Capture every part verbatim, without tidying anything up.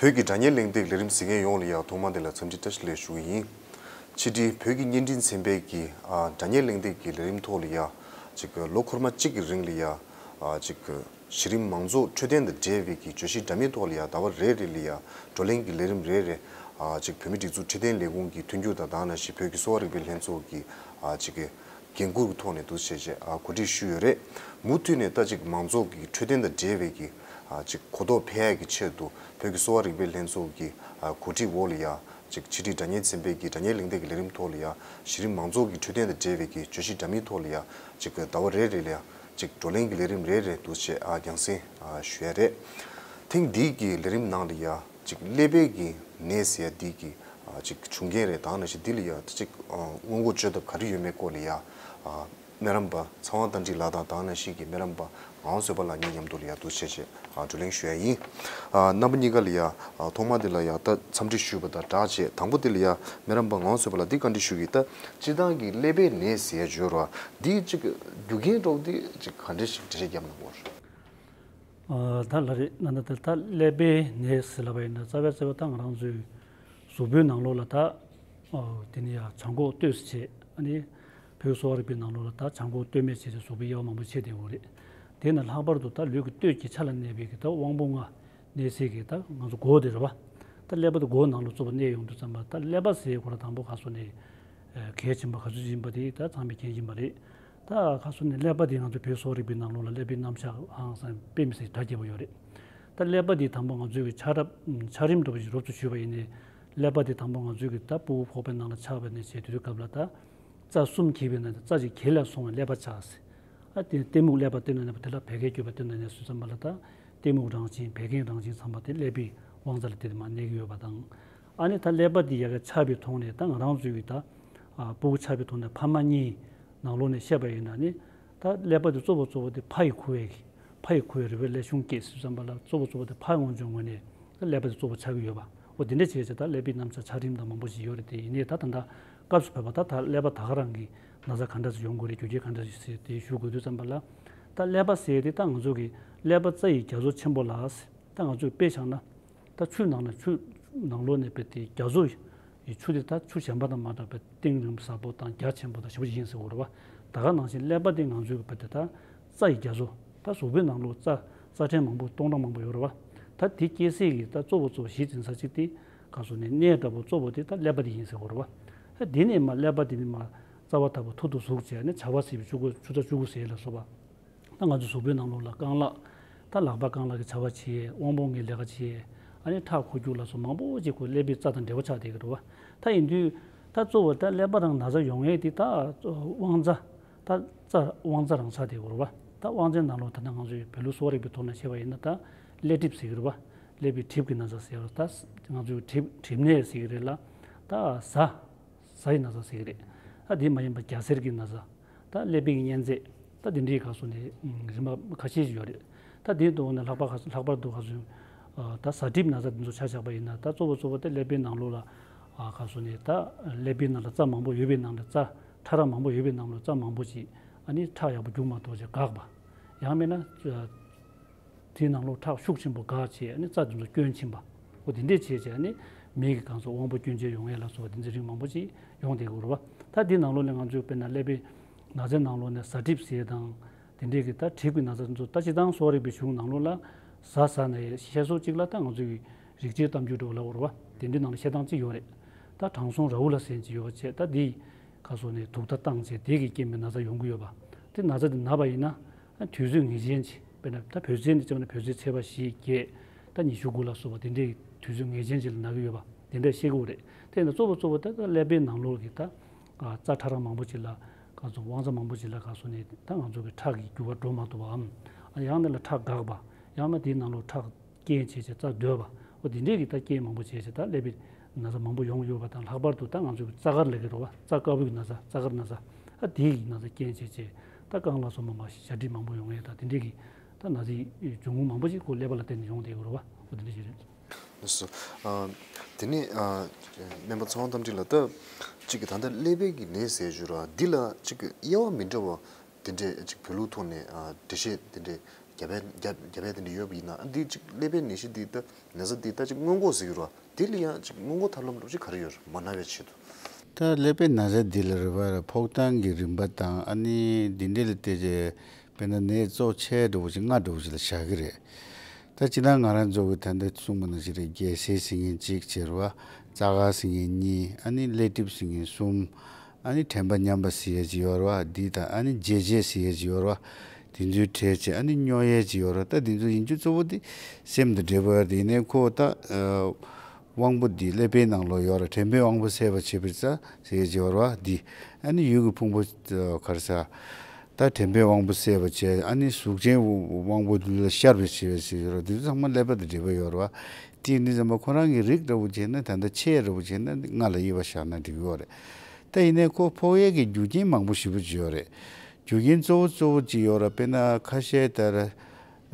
བོད་ཀྱི་སྒྲ་སྙན་གླེང་སྟེགས་ལས་རིམ་གཟིགས་མཁན་ཡོངས་ལ་ཡ་ཐོག་མ་དེ་ལ་འཚམས་འདྲི་བཀྲ་ཤིས་བདེ་ལེགས་ཞུ་གི་ཡིན། ཕྱི་དྲིལ་བོད་ཀྱི་བརྙན་འཕྲིན་ཚན་པའི་གི་ཨ་སྒྲ་སྙན་གླེང་སྟེགས་ཀྱི་ལས་རིམ་ཐོག་ལ་ཡ་ཅིག་ལོ་འཁོར་མ་གཅིག་གི་རིང་ལ་ཡ་ཨ་ཅིག་གཞི་རིམ་མང་ཚོགས་འཕྲོད་བསྟེན་དང་འབྲེལ་བའི་གི་བརྗོད་གཞི་འདྲ་མིན་ཐོག་ལ་ཡ་ཟླ་བ་རེ་རེ་ལ་ཡ་བགྲོ་གླེང་གི་ལས་རིམ་རེ་རེ་ཨ་ཅིག་བོད་མིའི་སྒྲིག་འཛུགས་འཕྲོད་བསྟེན་ལས་ཁུངས་ཀྱི་མཐུན་འགྱུར་དང་དེ་ནང་བཞིན་བོད་ཀྱི་གསོ་བ་རིག་པའི་ལྷན་ཚོགས་ཀྱི་ཨ་ཅིག་འགན་འཁུར་གྱི་ཐོག་ནས་འདུག་བྱས་བྱས་ཨ་གོ་སྒྲིག་ཞུས་ཡོད་རེད། མུ་མཐུད་ནས་ད་ཅིག་མང་ཚོགས་ཀྱི་འཕྲོད་བསྟེན་དང་འབྲེལ་བའི་གི་ཨ་ཅིག་གོ་རྟོགས་འཕེལ་ཡག་གི་ཆེད་དུ་བོད་ཀྱི་གསོ་བ་རིག་པའི་ལྷན་ཚོགས་ཀྱི་ཨ་གོ་སྒྲིག་འོག་ལ་ཡ་ཅིག་ཕྱི་དྲིལ་སྒྲ་སྙན་ཚན་པའི་གི་སྒྲ་སྙན་གླེང་སྟེགས་ཀྱི་ལས་རིམ་ཐོག་ལ་ཡ་གཞི་རིམ་མང་ཚོགས་ཀྱི་འཕྲོད་བསྟེན་དང་འབྲེལ་བའི་གི་བརྗོད་གཞི་འདྲ་མིན་ཐོག་ལ་ཡ་ཅིག་ཟླ་བ་རེ་རེ་ལ་ཡ་ཅིག་བགྲོ་གླེང་གི་ལས་རིམ་རེ་རེ་འདུག་བྱས་ཨ་རྒྱང་སྲིང་ཨ་ཞུ་ཡ་རེད། ཐེངས་འདིའི་གི་ལས་རིམ་ནང་ལ་ཡ་ཅིག་ཀླད་པའི་གི་ནད་ཟེར་ཡ་འདི་གི་ཨ་ཅིག་བྱུང་རྐྱེན་རེད། དེ་ནང་བཞིན་འདི་ལ་ཡ་ཅིག་ཨ་སྔོན་འགོག་བཅོས་ཐབས་ག་རེ་ཡོད་མེད་སྐོར་ལ་ཡ་ཨ་སྨན་རམས་པ་ཚེ་དབང་རྟ་མགྲིན་ལགས་དང་དེ་ནང་བཞིན་གི་སྨན་རམས་པ་ངག་དབང་བཟོད་པ་ལགས་གཉིས་མཉམ་དུ་ལ་ཡ་འདུག་བྱས་བྱས་ཨ་བགྲོ་གླེང་ཞུ་ཡ་ཡིན། ཨ་རྣམ་པ་གཉིས་ཀ་ལ་ཡ་ཨ་ཐོག་མ་དེ་ལ་ཡ་ད་འཚམས་འདྲི་ཞུས་པ་དང་སྦྲགས་བྱས་དང་པོ་དེ་ལ་ཡ་སྨན་རམས་པ་ངག་དབང་བཟོད་པ་ལགས་འདི་བཀའ་འདྲི་ཞུ་གི། ད་སྤྱིར་བཏང་གི་ཀླད་པའི་ནད་ཟེར་ཡ་བརྗོད་ར་འདི་ཅིག་རྒྱུ་རྐྱེན་འདྲ་བོ་འདི་ཅིག་ག་འདྲ་ཞིག་འགྲེལ་བཤད་བརྒྱབ་གནང་དགོས་རེད། ཨ་ད་ལ་རེད་ན་ན་ད་ད་ཀླད་པའི་ནད་ཟེར་ལབ་པ་ཡིན་ན་རྩ་བའི་རྩ་བའི་ད་ང་རང་ཚོའི་གཟུགས་པོའི་ནང་ལོགས་ལ་ད་ཨ་དེ་ནི་ཡ་བྱང་ཁོག་སྟོད་ཟེར་བྱས། ཨ་ནི་བོད་གསོ་བ་རིག་པའི་ནང་ལོགས་ལ་ད་བྱང་ཁོག་སྟོད་སྨད་ཟེར་བྱས་གཟུགས་པོའི་དབྱེ་བ་མང་པོ་ཕྱེ་བསྡད་ཡོད་རེད། དེ་ནི་ལྷག་པར་དུ་ད་ལུས་ཀྱི་སྟོད་ཀྱི་ཆ་ལ་གནས་པའི་གི་ད་དབང་པོ་ལྔ་གནས་སའི་གི་ད་ང་ཚོ་མགོ་དེ་རེད་བ། ད་ཀླད་པ་དེ་མགོ་ནང་ལ་གཙོ་བོ་གནས་ཡོང་དུས་ཙམ་པ་ད་ཀླད་པ་ཟེར་ཁོ་རང་དང་པོ་ག་སོ་ནས་གལ་ཆེན་པོ་ག་ཚོད་ཡིན་པ་དེ་ད་ཚང་མས་མཁྱེན་གྱིན་པ་རེད། ད་ག་སོ་ནས་ཀླད་པ་དེ་ང་ཚོ་བོད་གསོ་བ་རིག་པའི་ནང་ལོགས་ལ་ཀླད་པའི་རྣམ་གཞག་ཧང་སང་དཔེ་མི་སྲིད་གྲ་རྒྱས་པོ་ཡོད་རེད། ད་ཀླད་པ་དེ་དང་པོ་ང་ཚོའི་གི་ཆ་རབས་ཆ་རིམ་འདྲ་པོ་ཞིག་རོབ་ཙམ་ཞུས་པ་ཡིན་ནའི་ཀླད་པ་དེ་དང་པོ་ང་ཚོའི་གི་ད་ཕྲུ་གུ་ཕོག་པའི་ནང་ལ་ཆགས་པ་ནས་བྱས་དུས་སྐབས་ལ་ད་རྩ་གསུམ་གྱེས་པའི་ནང་ནས་རྩ་གཅིག་གྱེས་ལ་སོང་བའི་ཀླད་པ་ཆགས་ཟེར། ཨ་དེ་གཏི་མུག་ཀླད་པ་སྟེ་ན་ནས་དེ་ལ་བད་ཀན་སྐྱོད་པ་སྟེ་ན་ནས་སུ་ཙམ་པ་ལ་ད་གཏི་མུག་རང་བཞིན་བད་ཀན་རང་བཞིན་ཚང་མ་དེ་ཀླད་པའི་དབང་རྩ་ལ་དེ་དེ་མ་གནས་ཀྱི་ཡོད་པ་དང་། ཨ་ནི་ད་ཀླད་པ་དེ་ཡ་ག་ཆགས་པའི་ཐོག་ནས་ད་ང་རང་ཚོའི་གི་ད་ཨ་སྤུ་གུ་ཆགས་པའི་ཐོག་ནས་ཕ་མ་གཉིས་ནང་ལོགས་ནས་བཤད་པ་ཡིན་ན་ནི་ད་ཀླད་པ་དེ་གཙོ་བོ་གཙོ་བོ་དེ་ཕ་ཡི་ཁུ་བའི་གི་ཕ་ཡི་ཁུ་བའི་རུས་པའི་ཀླད་ཆུང་སྐྱེས་སུ་ཙམ་པ་ལ་གཙོ་བོ་གཙོ་བོ་དེ་ཕ་དབང་ཆུང་ངོས་ནས་ད་ཀླད་པ་དེ་གཙོ་བོ་ཆགས་ཀྱི་ཡོད་པ། འོ་དེ་འདྲ་བྱས་བྱས་ད་ཀླད་པའི་རྣམ་གཞག་ཆ་རིམ་དང་མང་པོ་ཞིག་ཡོད་རེད། དེ་ཡིན་ནའི་ད་ད་ལྟ་སྐབས་སུ་བབས་པ་ད་ད་ཀླད་པ་ད་ག་རང་གི་ན་ཚ་ག་འདྲ་ཞིག་ཡོང་དགོས་རེད། རྒྱུ་རྐྱེན་ག་འདྲ་ཞིག་ཟེར་དེ་ཞུ་དགོས་དུས་ཙམ་པ་ལ་ད་ཀླད་པ་ཟེར་དེ་ད་ང་ཚོ་གི་ཀླད་པ་རྩ་ཡི་རྒྱ་མཚོ་ཆེན་པོ་ལ་ཟེར། ད་ང་ཚོས་དཔེ་བཞག་ན་ད་ཆུ་ནང་ན་ཆུ་ནང་ལོགས་ནས་དཔེ་དེ་རྒྱ་མཚོ་ཡི་ཆུ་དེ་ད་ཆུ་གཞན་པ་དང་མ་འདྲ་བའི་གཏིང་རིང་པོ་ཟབ་པོ་དང་རྒྱ་ཆེན་པོ་དང་ཞེ་པོ་ཅིག་ཡིན་ཟེར་དགོས་རེད་བ། ད་ག་ནང་བཞིན་ཀླད་པ་དེ་ང་ཚོའི་གི་དཔེ་དེ་ད་རྩ་ཡི་རྒྱ་མཚོ། ད་གཟུགས་པོའི་ནང་ལོགས་རྩ་རྩ་ཕྲན་མང་པོ་སྟོང་ཕྲག་མང་པོ་ཡོད་རེད་བ། ད་དེ་སྐྱེ་སའི་གི་ད་གཙོ་བོ་གཙོ་བོ་གཞི་འཛིན་ས་གཅིག་དེ་ག་སོ་ནས་གནས་འདྲ་པོ་གཙོ་བོ་དེ་ད་ཀླད་པ་དེ་ཡིན་ཟེར་དགོས་རེད་བ། ད་དེ་ནས་མ་ཀླད་པ་དེ་ནས་མ་རྩ་བ་ལྟ་བུ་ཐུར་དུ་ཟུག་བྱས་ནས་བྱ་བ་ཟེར་བའི་ཆུ་ཚོད་བཅུ་གཅིག་ཟེར་ལ་སོགས་པ། ད་ང་ཚོ་གཟུགས་པོའི་ནང་ལོགས་ལ་རྐང་ལག་ད་ལག་པ་རྐང་ལག་གི་བྱ་བ་བྱེད། དབང་པོ་ལྔའི་ལས་ཀ་བྱེད། ཨ་ནི་ཁྲག་འཁོར་རྒྱུག་ལ་སོགས་མང་པོ་ཅིག་ཁོ་ཀླད་པའི་རྩ་དང་འབྲེལ་བ་ཆགས་བསྡད་ཀྱི་རེད་བ། ད་ཡིན་དུས་ད་གཙོ་བོ་ད་ཀླད་པ་རང་ན་ཚ་ཡོང་ཡས་དེ་ད་དབང་རྩ་ད་རྩ་དབང་རྩ་རང་ཆགས་བསྡད་ཀྱི་རེད་བ། ད་དབང་རྩའི་ནང་ལོགས་ད་ནི་ང་ཚོས་བོད་ལུགས་གསོ་བ་རིག་པའི་ཐོག་ནས་བཤད་པ་ཡིན་ན་ད་ཀླད་གྲིབ་ཟེར་གྱི་རེད་བ། ཀླད་པའི་གྲིབ་ཀྱི་ན་ཚ་ཟེར་བ་ད་ང་ཚོས་གྲིབ་གྲིབ་ནད་ཟེར་གྱི་རེད་ལ། ད་ཟ་ཟ་ཡི་ན་ཚ་ཟེར་གྱི་རེད། ད་དེ་མ་ཡིན་པ་རྒྱ་སེར་གྱི་ན་ཚ། ད་ཀླད་པའི་གཉན་ཚད། ད་དེ་འདྲའི་ག་སོ་ནས་རིམ་པ་ཁ་ཤས་ཤིག་ཡོད་རེད། ད་དེའི་ཐོག་ནས་ལྷག་པར་ཁ་ལྷག་པར་དུ་ག་སོ་ད་ཟ་གྲིབ་ན་ཚ་དེ་ཚོ་ཆ་བཞག་པ་ཡིན་ན་ད་གཙོ་བོ་གཙོ་བོ་ད་ཀླད་པའི་ནང་ལོགས་ལ་ག་སོ་ནས་ད་ཀླད་པའི་ནང་ལ་རྩ་མང་པོ་ཡོད་པའི་ནང་ལ་རྩ་ཕྲ་རགས་མང་པོ་ཡོད་པའི་ནང་ལ་རྩ་མང་པོ་ཅིག་ཨ་ནི་ཁྲག་ཡག་པོ་རྒྱུག་མ་ཐུབ་ཅིག་འགག་པ། ཡང་མིན་ན། དེའི་ནང་ལོགས་ཁྲག་ཤུགས་ཆེན་པོ་འགག་བྱས་ནས་རྩ་དེ་ཚོ་སྐྱོན་ཕྱིན་པ། འོ་དེ་འདྲས་བྱས་བྱས་ནས་མིའི་གི་གང་ཟག་དབང་པོ་སྐྱོན་ཅན་ཡོང་ཡས་ལ་སོགས་པ་དེ་ཚོ་རིགས་མང་པོ་ཅིག་ཡོང་བསྡད་ཀྱི་ཡོད་རེད་བ། ད་དེའི་ནང་ལོགས་ནས་ང་ཚོས་དཔེར་ན་ཀླད་པའི་ན་ཚའི་ནང་ལོགས་ནས་ཟ་གྲིབ་ཟེར་དང་། དེ་འདྲས་ཀྱི་ད་གྲིབ་ཀྱི་ན་ཚ་དེ་ཚོ་ད་སྤྱིར་བཏང་གསོ་བ་རིག་པའི་གཞུང་ནང་ལོགས་ལ་ཟ་ཟ་ནས་བཤད་སྲོལ་གཅིག་ལ་ད་ང་ཚོའི་རིག་བྱེད་གཏམ་རྒྱུད་འགྲོ་ལ་འོར་བ་དེ་འདྲའི་ནང་ལ་བཤད་སྟངས་གཅིག་ཡོད་རེད། ད་དྲང་སྲོང་ར་ཧུ་ལ་ཟེར་གྱི་ཡོད་པ་བྱས་ད་དེའི་ཁ་སོ་ནས་དུག་མདའ་བཏང་བྱས་དེ་གི་རྐྱེན་པས་ན་ཚ་ཡོང་གི་ཡོད་པ། དེ་ན་ཚ་དེ་ན་བ་ཡིན་ན། དུས་ཚོད་ངེས་ཅན་ཅིག་དཔེར་ན་ད་བོད་ཚེས་འདི་བརྩིས་ན་བོད་ཚེས་ཚེས་པ་བཞི་བརྒྱད་ད་ཉི་ཤུ་དགུ་ལ་སོགས་པ་དེ་འདྲའི་དུས་ཚོད་ངེས་ཅན་ཅིག་ལ་ན་གི་ཡོད་པ་དེ་འདྲ་ཤེས་ཀྱི་ཡོད་རེད། དེ་ཡིན་ན་གཙོ་བོ་གཙོ་བོ་ད་ཀླད་པའི་ནང་ལོགས་ཀྱི་ད་རྩ་ཕྲ་རགས་མང་པོ་ཅིག་ལ་ག་ཚོད་དབང་རྩ་མང་པོ་ཅིག་ལ་ག་སོ་ནས་ད་ང་ཚོ་གི་ཁྲག་གི་རྒྱུ་བ་འགྲོ་མ་ཐུབ་པའམ། ཡང་ན་ལ་ཁྲག་འགག་པ། ཡང་ན་དེའི་ནང་ལོགས་ཁྲག་རྐྱེན་བྱས་བྱས་རྩ་སྡོད་པ། འོ་དེ་འདྲའི་གི་ད་རྐྱེན་མང་པོ་བྱས་བྱས་ད་ཀླད་པའི་ན་ཚ་མང་པོ་ཡོང་གི་ཡོད་པ་དང་ལྷག་པར་དུ་ད་ང་ཚོ་གི་རྩ་དཀར་ལབ་ཀྱི་རེད་བ། རྩ་དཀར་པོའི་ན་ཚ་རྩ་དཀར་ན་ཚ། ཨ་དེའི་གི་ན་ཚ་རྐྱེན་བྱས་བྱས་ད་རྐང་ལག་སོགས་མ་མ་ཞིག་ཞ་གྲིབ་མང་པོ་ཡོང་ཡས་ད་དེ་འདྲའི་གི་ད་ན་ཚའི་འབྱུང་ཁུངས་མང་པོ་ཞིག་ཁོ་ཀླད་པ་ལ་བརྟེན་ནས་ཡོང་བསྡད་ཀྱི་རེད་བ། འོ་དེ་འདྲ་ཞིག་རེད། ལགས་སོ། ཨ་དེ་ནས་ཨ་སྨན་པ་ཚེ་དབང་རྟ་མགྲིན་ལགས་ད་གཅིག་གི་ད་ལྟ་ཀླད་པའི་གི་ནད་ཟེར་ཞུ་ར་འདི་ལ་གཅིག་གི་དབྱེ་བ་མི་འདྲ་བ། དེ་འདྲས་ཅིག་བོད་ལུགས་ཐོག་ནས་ཨ་འགྲེལ་བཤད་དེ་འདྲས་རྒྱབ་པའི་རྒྱབ་རྒྱབ་པའི་དེ་འདྲས་ཡོད་པ་ཡིན་ན། ཨ་འདི་ཅིག་ཀླད་པའི་ནད་གཞི་འདི་ད་ན་ཚ་འདི་ད་ཅིག་སྔོན་འགོག་ཟེར་གྱི་རེད་བ། དེ་ལ་ཡང་ཅིག་སྔོན་འགོག་ཐབས་ལམ་འདྲ་པོ་ཅིག་ག་རེ་ཡོད་རེད། མ་ན་བའི་ཆེད་དུ། ད་ཀླད་པའི་ན་ཚ་འདི་ལ་རེད་བ། ཕོག་ཐངས་ཀྱི་རིམ་པ་དང་ཨ་ནི་འདི་འདྲས་ལ་བལྟས་རྗེས་དཔེར་ན་ནད་གཙོ་ཆེ་འདྲ་པོ་ཅིག་ལྔ་འདྲ་པོ་ཅིག་ལ་བཞག་གི་རེད། ད་སྤྱིར་བཏང་ང་རང་ཚོ་གི་ད་ལྟ་གསུངས་པ་ནང་བཞིན་རེད། རྒྱལ་སྲས་ཟེར་མཁན་གཅིག་བྱས་རེད་བ། རྩ་དཀར་ཟེར་མཁན་གཉིས། ཨ་ནི་ཀླད་གྲིབ་ཟེར་མཁན་གསུམ། ཨ་ནི་དྲན་པ་ཉམས་པ་ཟེར་ཡས་ཅིག་ཡོད་རེད་བ། འདི་དང་ཨ་ནི་བརྗེད་བྱེད་ཟེར་ཡས་ཅིག་ཡོད་རེད་བ། དེ་ཚོའི་གྲས་བྱས། ཨ་ནི་སྨྱོ་ཡས་ཅིག་ཡོད་རེད་བ། ད་འདི་ཚོ་ཡིན་རྒྱུ་གཙོ་བོ་དེ་སེམས་དང་འབྲེལ་བ་ཡོད་རེད། དེ་ཡིན་ནའི་ཁོ་ད་ཨ་དབང་པོ་འདི་ཀླད་པའི་ནང་ལོགས་ཡོད་རེད། དྲན་པའི་དབང་པོ་གསལ་བར་བྱེད་པའི་རྩ་ཟེར་ཡས་ཅིག་ཡོད་རེད་བ། འདི་ཨ་ནི་ཡུལ་གྱི་ཕུང་པོ་ཨ་ག་རེ་ཟེར། ད་དྲན་པའི་དབང་པོ་གསལ་བར་བྱེད། ཨ་ནི་གཟུགས་ཅན་དབང་པོ་ལུས་ལ་ཤར་བར་བྱེད་པའི་ཟེར་རོ། འདི་ཚོ་ཚང་མ་ཀླད་པ་དང་འབྲེལ་བ་ཡོད་རེད་བ། དེ་ཡིན་དུས་ཙམ་པ་ཁོ་རང་གི་རིགས་འདྲ་པོ་བྱས་ན། ད་ལྟ་ཆས་འདྲ་པོ་བྱས་ན་ལྔ་ལ་དབྱེ་བ་བཞག་ན་འགྲིག་གི་ཡོད་རེད། ད་ཡིན་ནའི་ཁོ་ཕོག་ཡས་ཀྱི་རྒྱུ་རྐྱེན་མང་པོ་ཞེ་པོ་ཅིག་ཡོད་རེད། རྒྱུ་རྐྱེན་གཙོ་བོ་གཙོ་བོ་ཅིག་ཡོད་རེད། དཔེར་ན་ཁ་ཤས་ལྟར་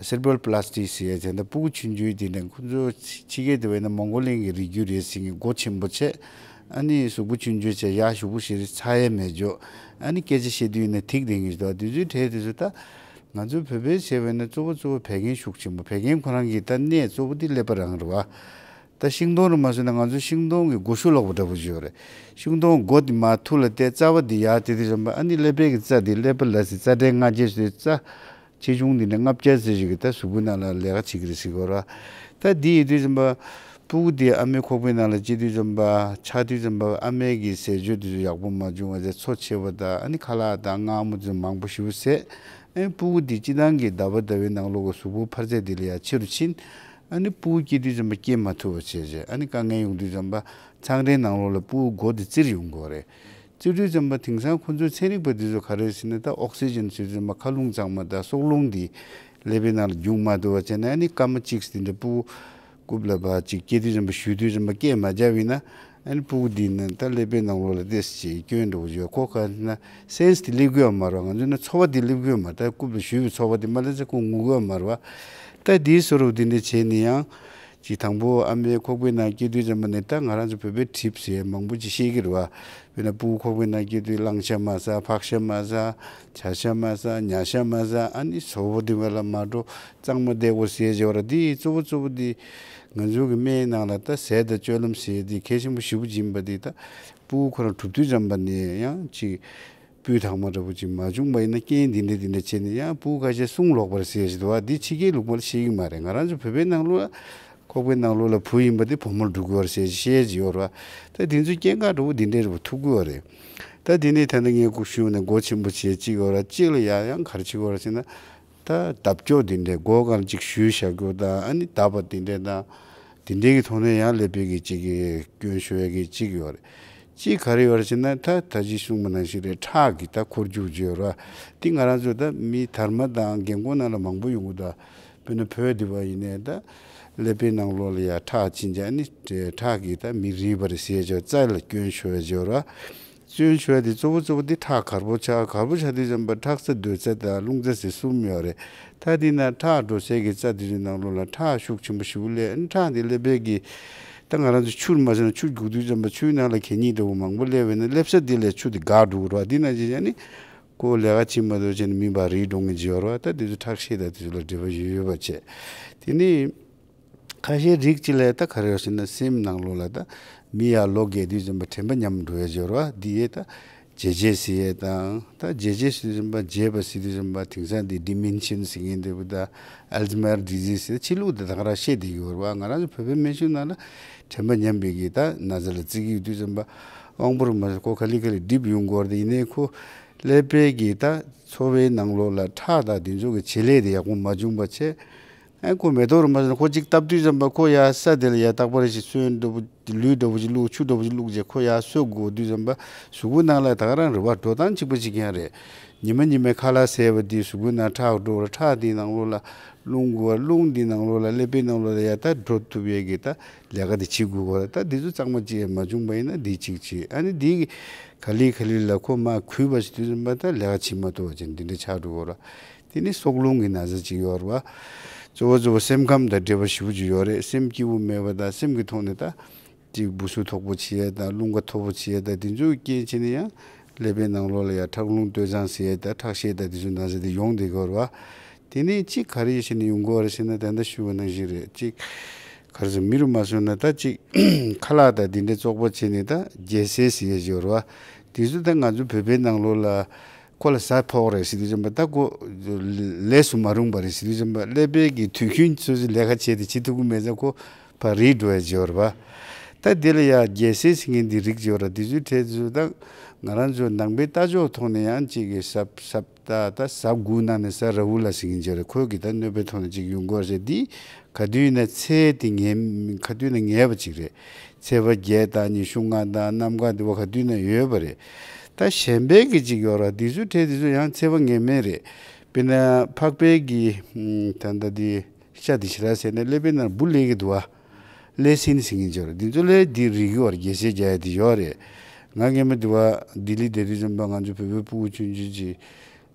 སེརེ་བྷེ་རལ་པ་ལ་སི་ཊི་ཀི་ཟེར་ཡས་དེ་འདྲ། ཕྲུ་གུ་ཆུང་ཆུང་དེ་འདྲ། ཁོ་ཚོ་ཕྱི་རྒྱལ་དུ་བས་ན་མོང་གོ་ལིན་གྱི་རིགས་རྒྱུད་རེད་ཟེར་མཁན་མགོ་ཆེན་པོ་བྱས། ཨ་ནི་གཟུགས་པོ་ཆུང་ཆུང་བྱས། ཡར་ཞུ་བོ་ཞིག་རེད། ཚ་ཡས་མེད་འཇོག་ཨ་ནི་སྐད་ཆ་བཤད་དུས་ན་ཐིག་དེ་ངེས་འདུག་དེ་ཚོའི་གྲས་དེ་ཚོ་ད་ང་ཚོའི་བོད་པའི་བྱས་པས་ན་གཙོ་བོ་གཙོ་བོ་བད་ཀན་ཤུགས་ཆེན་པོ། བད་ཀན་ཁོ་རང་གི་ད་གནས་གཙོ་བོ་དེ་ཀླད་པ་རང་རེད་བ། ད་ཤིང་སྡོང་རུ་མ་སོང་ན་ང་ཚོ་ཤིང་སྡོང་གི་མགོ་གཞུག་ལོག་པ་འདྲ་པོ་ཅིག་ཡོད་རེད། ཤིང་སྡོང་མགོ་དེ་མར་ཐུག་ལ་བལྟས། རྩ་བ་དེ་ཡར་དེ་དེ་རིམ་པ། ཨ་ནི་ཀླད་པའི་གི་རྩ་དེ་ཀླད་པ་ལ་ཟེར། རྩ་གྲངས་ལྔ་བརྒྱ་ཟེར། རྩ་ཆེ་ཆུང་འདི་འདྲ་ལྔ་བརྒྱ་ཙམ་ཞིག་གིས་ད་གཟུགས་པོའི་ནང་ལ་ལས་ཀ་བྱེད་ཀྱི་རེད་ཟེར་གྱི་ཡོད་རེད། ད་འདི་ཡིན་དུས་ཙམ་པ་ཕྲུ་གུ་དེ་ཨ་མའི་ཁོག་པའི་ནང་ལ་སྐྱེ་དུས་ཙམ་པ། ཆགས་དུས་ཙམ་པ་ཨ་མའི་གི་ཟས་སྤྱོད་དེ་ཚོ་ཡག་པོ་མ་བྱུང་བ་བྱས། འཚོ་ཆེ་བ་དང་། ཨ་ནི་ཁ་ལག་དང་མངར་མོ་ཚོ་མང་པོ་ཞེ་པོ་བཟས། ཨ་ནི་ཕྲུ་གུ་དེ་སྤྱིར་བཏང་གི་ཟླ་བ་ཟླ་བའི་ནང་ལོགས་ཀྱི་གཟུགས་པོ་འཕར་ཚད་དེ་ལས་ཡང་ཆེ་རུ་ཕྱིན། ཨ་ནི་ཕྲུ་གུ་སྐྱེ་དུས་ཙམ་པ་སྐྱེ་མ་ཐུབ་པ་བྱས་བྱས། ཨ་ནི་དཀའ་ངལ་ཡོང་དུས་ཙམ་པ་ཚང་རའི་ནང་ལོགས་ལ་ཕྲུ་གུ་མགོ་དེ་བཙིར་ཡོང་གི་ཡོད་རེད། བཙིར་དུས་ཙམ་པ་དེང་སང་ཁོ་ཚོའི་ཚན་རིག་པ་འདི་ཚོ་ག་རེ་ཟེར་ན། ད་ཨོག་སི་ཇན་ཟེར་དུས་ཙམ་པ་མཁའ་རླུང་གཙང་མ་དང་སྲོག་རླུང་འདི་ཀླད་པའི་ནང་ལ་རྒྱུག་མ་ཐུབ་པ་བྱས་ན། ཨ་ནི་སྐར་མ་གཅིག་འདི་འདྲ་ཕྲུ་གུ་རྐུབ་ལ་ཕར་ཅིག་སྐྱེ་དུས་ཙམ་པ་གཞུས་དུས་ཙམ་པ་སྐད་མ་རྒྱབ་ཡིན་ན། ཨ་ནི་ཕྲུ་གུ་འདི་ན་ད་ཀླད་པའི་ནང་ལོགས་ལ་ཏོག་ཙམ་ཅིག་སྐྱོན་འགྲོ་གི་ཡོད། ཁོ་ག་ན་སེན་སི་དེ་སླེབས་ཀྱི་ཡོད་མ་རེད། ང་ཚོ་ན་ཚོར་བ་དེ་སླེབས་ཀྱི་ཡོད་མ་རེད། ད་རྐུབ་ལ་གཞུས་པའི་ཚོར་བ་དེ་མ་སླེབས་ཚེ་ཁོ་ངུ་གི་ཡོད་མ་རེད་བ། ད་དེའི་བཟོ་འདྲ་དེ་འདྲ་བྱས་ནས་ཡང་། ཅིག་དང་པོ་ཨ་མའི་ཁོག་པའི་ནང་སྐྱེ་དུས་ཙམ་པ་ནས། ད་ང་རང་ཚོ་བོད་པའི་གྲིབ་ཟེར་མང་པོ་ཅིག་བཤད་ཀྱི་རེད་བ། དཔེར་ན་ཕྲུ་གུ་ཁོག་པའི་ནང་སྐྱེ་དུས་གླང་ཤ་མ་ཟ། ཕག་ཤ་མ་ཟ། བྱ་ཤ་མ་ཟ། ཉ་ཤ་མ་ཟ། ཨ་ནི་བཟོ་བོ་དེ་བ་ལ་མ་འགྲོ། གཙང་མ་བསྡད་དགོས་ཟེར་བྱས་པ་རེད། དེ་གཙོ་བོ་གཙོ་བོ་དེ་ང་ཚོ་གི་སྨན་ནང་ལ་ད་ཟས་དང་སྤྱོད་ལམ་ཟེར་དེ་གལ་ཆེན་པོ་ཞེ་པོ་ཅིག་ཡིན་པ་དེ། ད་ཕྲུ་གུ་ཁོ་རང་གྲུབ་དུས་ཙམ་པ་ནས་ཡང་ཅིག་སྤུས་དག་མ་འདྲ་པོ་ཅིག་མ་བྱུང་བ་ཡིན་ན། རྐྱེན་འདི་འདྲ་འདི་འདྲ་བྱས་ནས་ཡང་ཕྲུ་གུ་ཁ་ཤས་སྲུང་ལོག་པར་ཟེར་ཞིག་འདུག་བ། འདི་ཕྱི་རྒྱལ་ལུགས་པར་བཤད་ཀྱི་མ་རེད། ང་རང་ཚོ་བོད་པའི་ནང་ལོགས་ལ་ཁོག་པའི་ནང་ལོགས་ལ་བུ་ཡིན་པ་དེ་བུ་མོར་འགྲོ་གི་ཡོད་རེད་ཟེར་ཞིག་བཤད་ཀྱི་ཡོད་རེད་བ། ད་འདི་ཚོ་སྐྱེ་འགག་འདྲ་པོ་འདི་འདྲའི་རེད་པ། ཐུག་གི་ཡོད་རེད། ད་འདི་ནས་ད་ལྟ་ངས་སྐུ་ཞུས་ནས་མགོ་ཆེན་པོ་བྱས་གཅིག་ཡོད་རེད། གཅིག་ལ་ཡང་ཡང་ག་རེ་བྱེད་ཀྱི་ཡོད་རེད་ཟེར་ན། ད་བརྡབ་སྐྱོག་འདི་འདྲའི་སྒོ་གང་ཅིག་གཞུས་བཞག་རྒྱུ་དང་། ཨ་ནི་བརྡབས་པ་འདི་འདྲའི་དང་། འདི་འདྲའི་གི་ཐོག་ནས་ཡང་ཀླད་པའི་གི་ཅིག་གི་སྐྱོན་ཤོར་ཡ་གི་ཅིག་ཡོད་རེད། ཅིག་ག་རེ་ཡོད་རེད་ཟེར་ན། ད་ད་ཅི་གསུངས་པ་ནང་བཞིན་རེད། ཁྲག་གི་ད་འཁོར་རྒྱུག་ཅིག་ཡོད་རེད། འདི་ང་རང་ཚོ་ད་མི་དར་མ་དང་རྒན་གོག་ནང་ལ་མང་པོ་ཡོང་གི་འདུག་དཔེར་ན་བོད་འདི་བ་ཡིན་ནའི་ད་ཀླད་པའི་ནང་ལོགས་ལ་ཡ་ཁྲག་ཕྱིན་ཅིག་ཨ་ནི་ཁྲག་གི་ད་མི་རིལ་བ་རེད་ཟེར་ཅིག་རྩ་ལ་སྐྱོན་ཤོར་ཡ་ཅིག་ཡོད་རེད། སྐྱོན་ཤོར་ཡ་དེ་གཙོ་བོ་གཙོ་བོ་དེ་ཁྲག་གར་པོ་ཆགས། གར་པོ་ཆགས་དུས་ཙམ་པ་ཁྲག་རྩ་སྡོད་རྩ་དང་རླུང་རྩ་ཟེར་གསུམ་ཡོད་རེད། ད་དེ་ན་ཁྲག་འགྲོ་སའི་གི་རྩ་དེ་ཚོའི་ནང་ལོགས་ལ་ཁྲག་ཤུགས་ཆེན་པོ་ཞེ་པོ་སླེབས། ཨ་ནི་ཁྲག་དེ་ཀླད་པའི་གི་ད་ང་རང་ཚོ་ཆུར་མ་ཟེར་ན་ཆུ་རྒྱུག་དུས་ཙམ་པ་ཆུའི་ནང་ལ་གད་སྙིགས་འདྲ་པོ་མང་པོ་སླེབས་པས་ན། སླེབས་ས་དེ་ལས་ཆུ་དེ་འགག་འགྲོ་གི་རེད་བ། དེ་ན་ཅི་བྱས་ནི་ཁོ་ལས་ཀ་བྱེད་མ་ཐུབ་བྱས་ནས་མི་ཕར་རིལ་འགྲོ་མཁན་ཅིག་ཡོད་རེད་བ། ད་དེ་ཚོ་ཁྲག་ཤེད་དང་དེ་ཚོ་ལ་འབྲེལ་བ་ཡོད་ཡོད་པ་བྱས། དེ་ནི་ཁ་ཤས་རིགས་གཅིག་ལ་ད་ག་རེ་ཡོད་ཟེར་ན། སེམས་ནང་ལོགས་ལ་ད་མི་ཡར་ལོ་རྒས་དུས་ཙམ་པ་དྲན་པ་ཉམས་འགྲོ་ཡ་ཅིག་ཡོད་རེད་བ། འདི་ཡས་ད་བརྗེད་བྱེད་ཟེར་ཡས་དང་། ད་བརྗེད་བྱེད་ཟེར་དུས་ཙམ་པ། བརྗེད་པ་ཟེར་དུས་ཙམ་པ་དེང་སང་འདི་ཌི་མེན་ཤན་ཟེར་མཁན་འདི་པོ་དང་། ཨལ་ཛི་མེར་ཌི་ཟི་ཟེར། ཕྱི་ལུགས་དེ་ད་ག་རང་བཤད་བསྡད་ཀྱི་ཡོད་རེད་བ། ང་རང་ཚོ་བོད་པའི་སྨན་གཞུང་ནང་ལ་དྲན་པ་ཉམས་པའི་གི་ད་ན་ཚ་ལ་བརྩི་གི་ཡོད་དུས་ཙམ་པ། དབང་པོ་རུ་མ་ཁོ་ག་ལེ་ག་ལེ་འགྲིབ་ཡོང་གི་ཡོད་རེད། ཡིན་ནའི་ཁོ་ཀླད་པའི་གི་ད་ཚོར་བའི་ནང་ལོགས་ལ་ཁྲག་དང་དེ་ཚོ་གི་བྱེད་ལས་དེ་ཡག་པོ་མ་བྱུང་བ་བྱས། ཨ་ཁོ་མེ་ཏོག་རུ་མ་ཟེར་ན་ཁོ་གཅིག་བཏབ་དུས་ཙམ་པ་ཁོ་ཡར་ས་དེ་ལ་ཡར་རྟག་པར་ཞིག་སོན་འདྲ་པོ་ལུད་འདྲ་པོ་ཞིག་བླུགས། ཆུ་འདྲ་པོ་ཞིག་བླུགས་བྱས་ཁོ་ཡར་སོ་དགོས་དུས་ཙམ་པ། གཟུགས་པོ་ནང་ལ་ད་ག་རང་རེད་བ། འགྲོ་སྟངས་གཅིག་པ་གཅིག་རྐྱང་རེད། ཉི་མ་ཉི་མའི་ཁ་ལག་ཟས་པ་འདི་གཟུགས་པོའི་ནང་ཁྲག་འགྲོ་བ། ཁྲག་འདིའི་ནང་ལོགས་ལ་རླུང་དགོས་བ། རླུང་འདིའི་ནང་ལོགས་ལ་ཀླད་པའི་ནང་ལོགས་ལ་ཡར་ད་འགྲོ་ཐུབ་ཡས་ཀྱི་ད་ལས་ཀ་དེ་བྱེད་དགོས་པ་རེད། ད་འདི་ཚོ་གཙང་མ་ཅིག་མ་བྱུང་པ་ཡིན་ན་འདི་གཅིག་བྱེད། ཨ་ནི་འདི་ག་ལེ་ག་ལེ་ལ་ཁོ་མར་གུས་པ་ཞིག་དུས་ཙམ་པ་ད་ལས་ཀ་བྱེད་མ་ཐུབ་པ་ཅིག་འདི་འདྲ་ཆགས་འགྲོ་གི་རེད། དེ་ནི་སྲོག་རླུང་གི་ན་ཚ་ཅིག་ཡོད་རེད་བ། གཙོ་བོ་གཙོ་བོ་སེམས་ཁམས་དང་འབྲེལ་བ་ཞེ་པོ་ཅིག་ཡོད་རེད། སེམས་སྐྱིད་པོ་མེད་པ་དང་། སེམས་ཀྱི་ཐོག་ནས་ད་ཅིག་འབུ་སུ་དོག་པོ་བྱེད་ཡས་དང་། རླུང་ཁ་མཐོ་པོ་བྱེད་ཡས་དང་། དེ་ཚོའི་རྐྱེན་བྱས་ནས་ཡང་ ཀླད་པའི་ནང་ལོགས་ལ་ཡ་ཁྲག་རླུང་སྟོད་འཚངས་ཟེར་ཡས་དང་ཁྲག་ཤེད་དང་དེ་ཚོ་ན་ཚ་དེ་ཡོང་བསྡད་ཀྱི་ཡོད་རེད་བ། དེ་ནས་གཅིག་ག་རེ་བྱས་ནས་ཡོང་གི་ཡོད་རེད་ཟེར་ན། ད་ལྟ་ཞུས་པ་ནང་བཞིན་རེད། གཅིག་ག་རེ་ཟེར། མི་རུ་མ་སོང་ན་ད་གཅིག་ཁ་ལག་དང་དེ་འདྲའི་བཙོག་པ་བྱས་ནས་ད་རྒྱལ་སྲས་ཟེར་ཡས་ཅིག་ཡོད་རེད་བ། དེ་ཚོ་ད་ང་ཚོ་བོད་པའི་ནང་ལོགས་ལ་ཁོ་ལ་ཟ་ཕོག་རེད་ཟེར་དུས་ཙམ་པ། ད་ཁོ་ལས་སུ་མ་རུང་བ་རེད་ཟེར་དུས་ཙམ་པ། ཀླད་པའི་གི་དུས་རྒྱུན་སོ་སོའི་ལས་ཀ་བྱས་ཏེ་བྱེད་ཐུབ་ཀྱི་མེད་ཙང་ཁོ་ཕར་རིལ་འགྲོ་ཡ་ཅིག་ཡོད་རེད་བ། ད་དེ་ལ་ཡ་རྒྱལ་སྲས་ཟེར་མཁན་འདི་རིགས་ཅིག་ཡོད་རེད། དེ་ཚོའི་གྲས་ཚོ་ད་ང་རང་ཚོ་ནང་པའི་ལྟ་ཕྱོགས་ཐོག་ནས་ཡང་གཅིག་གི་ཟབ་ཟབ་ད་ད་ཟབ་དགུ་ནང་ནས་ཟབ་ར་ཧུ་ལ་ཟེར་མཁན་ཅིག་ཡོད་རེད། ཁོས་གི་ད་གནོད་པའི་ཐོག་ནས་གཅིག་ཡོང་གི་ཡོད་རེད་ཟེར། འདི་ག་དུས་ཡིན་ན་ཚེ་དེ་ངེས། ག་དུས་ན་ངེས་པ་ཅིག་རེད། ཚེས་པ་བརྒྱད་དང་ཉི་ཤུ་ལྔ་དང་གནམ་གང་དེ་བ་ག་དུས་ན་ཡོད་པ་རེད། ད་གཞན་པའི་གི་ཅིག་ཡོད་རེད། དེ་ཚོའི་གྲས་དེ་ཚོ་ཡང་ཚེས་པ་ངེས་མེད་རེད། དཔེར་ན་འཕགས་པའི་གི་ད་ལྟ་དེ་ཤ་དེ་ཞེ་དྲག་ཟེར་ན་ཀླད་པའི་ནང་འབུ་ཀླད་ཀྱི་འདུག་བ། ཀླད་སྲིན་ཟེར་མཁན་ཅིག་ཡོད་རེད། འདི་ཚོ་ལ་འདི་རིག་གི་ཡོད་རེད། རྒྱལ་སྲས་རྒྱག་ཡ་དེ་ཡོད་རེད། ང་སྔས་མ་དེ་བ་ལྡི་ལི་བསྡད་དུས་ཙམ་པ་ང་ཚོ་བོད་པའི་ཕྲུ་གུ་ཆུང་ཆུང་ཅིག་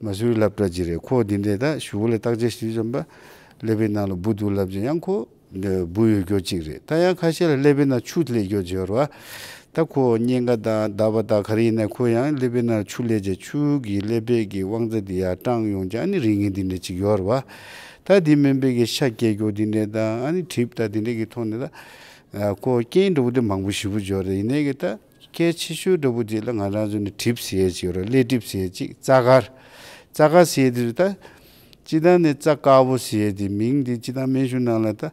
མ་སུ་རི་སློབ་གྲྭ་ཅིག་རེད། ཁོ་འདི་འདྲས་ད་གཞུག་ལ་བརྟག་དཔྱད་ཞུས་ཙམ་པ་ཀླད་པའི་ནང་ལ་འབུ་འདུག་ལབ་ཅིང་ཡང་ཁོ་འདི་འབུ་ཡོད་རྒྱུ་ཅིག་རེད། ད་ཡང་ཁ་ཤས་ལ་ཀླད་པའི་ནང་ཆུ་སླེབས་རྒྱུ་ཅིག་ཡོད་རེད་བ། ད་ཁོ་གཉན་ཁ་དང་ལྡབ་པ་དང་ག་རེ་ཡིན་ན་ཁོ་ཡང་ཀླད་པའི་ནང་ཆུ་སླེབས་བྱས་ཆུ་གི་ཀླད་པའི་གི་དབང་རྩ་འདི་ཡར་སྐྲངས་ཡོང་བྱས་ཨ་ནི་རིལ་མཁན་འདི་འདྲས་ཅིག་ཡོད་རེད་བ། ད་འདི་མིན་པའི་གི་ཤ་སྐྱེ་རྒྱུ་འདི་འདྲས་དང་ཨ་ནི་གྲིབ་དང་འདི་འདྲས་ཀྱི་ཐོག་ནས་ད་ཁོ་རྐྱེན་འདྲ་བོ་འདི་མང་པོ་ཞེ་པོ་ཅིག་ཡོད་རེད། ཡིན་ནའི་གི་ད་གལ་ཆེ་ཤོས་འདྲ་བོ་དེ་ལ་ང་རང་ཚོ་ནི་གྲིབ་ཟེར་ཡས་ཅིག་ཡོད་རེད། ཀླད་གྲིབ་ཟེར་ཡས་ཅིག་རྩ་དཀར། རྩ་དཀར་ཟེར་ཡས་དེ་ད་སྤྱིར་བཏང་ནས་རྩ་དཀར་པོ་ཟེར་ཡས་དེ་མིང་དེ་སྤྱིར་བཏང་སྨན་གཞུང་ནང་ལ་ད་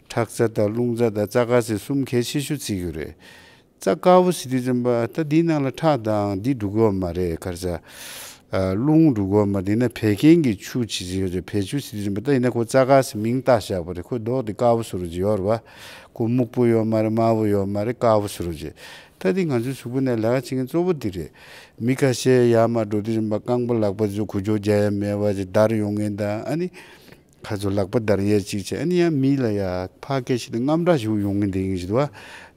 ཁྲག་རྩ་དང་རླུང་རྩ་དང་རྩ་དཀར་ཟེར་གསུམ་གལ་ཆེ་ཤོས་བརྩི་གི་ཡོད་རེད། རྩ་དཀར་པོ་ཟེར་དུས་ཙམ་པ་ད་འདིའི་ནང་ལ་ཁྲག་དང་འདི་འགྲོ་གི་ཡོད་མ་རེད། ག་རེ་ཟ། ཨ། རླུང་འགྲོ་གི་ཡོད་མ་རེད། འདི་ན་བད་ཀན་གྱི་ཆུ་ཅིག་ཡོད་རེད། བད་ཆུ་ཟེར་དུས་ཙམ་པ་ད་ཡིན་ན་ཁོ་རྩ་དཀར་ཟེར་མིང་བཏགས་བཞག་པ་རེད། ཁོ་མདོག་དེ་དཀར་པོ་བཟོ་འདྲ་ཅིག་ཡོད་རེད་བ། ཁོ་སྨུག་པོ་ཡོད་མ་རེད། དམར་པོ་ཡོད་མ་རེད། དཀར་པོ་བཟོ་འདྲ་ཅིག་ད་འདི་ང་ཚོའི་གཟུགས་པོ་ནས་ལས་ཀ་བྱེད་མཁན་གཙོ་བོ་འདི་རེད། མི་ཁ་ཤས་ཡར་མར་འགྲོ་དུས་ཙམ་པ་རྐང་པ་ལག་པ་ཚོ་འགུལ་སྐྱོད་རྒྱག་ཡ་མེད་པ་ཅིག་འདར་ཡོང་མཁན་དང་ཨ་ནི། ཁ་ཚོ་ལག་པ་འདར་ཡས་ཅིག་བྱས། ཨ་ནི་ཡང་མི་ལ་ཡ་ཕར་སྐད་ཆ་དེ་དངངས་སྐྲག་ཞིག་ཡོང་གི་འདུག་ཡིན་ཞིག་འདུག་བ།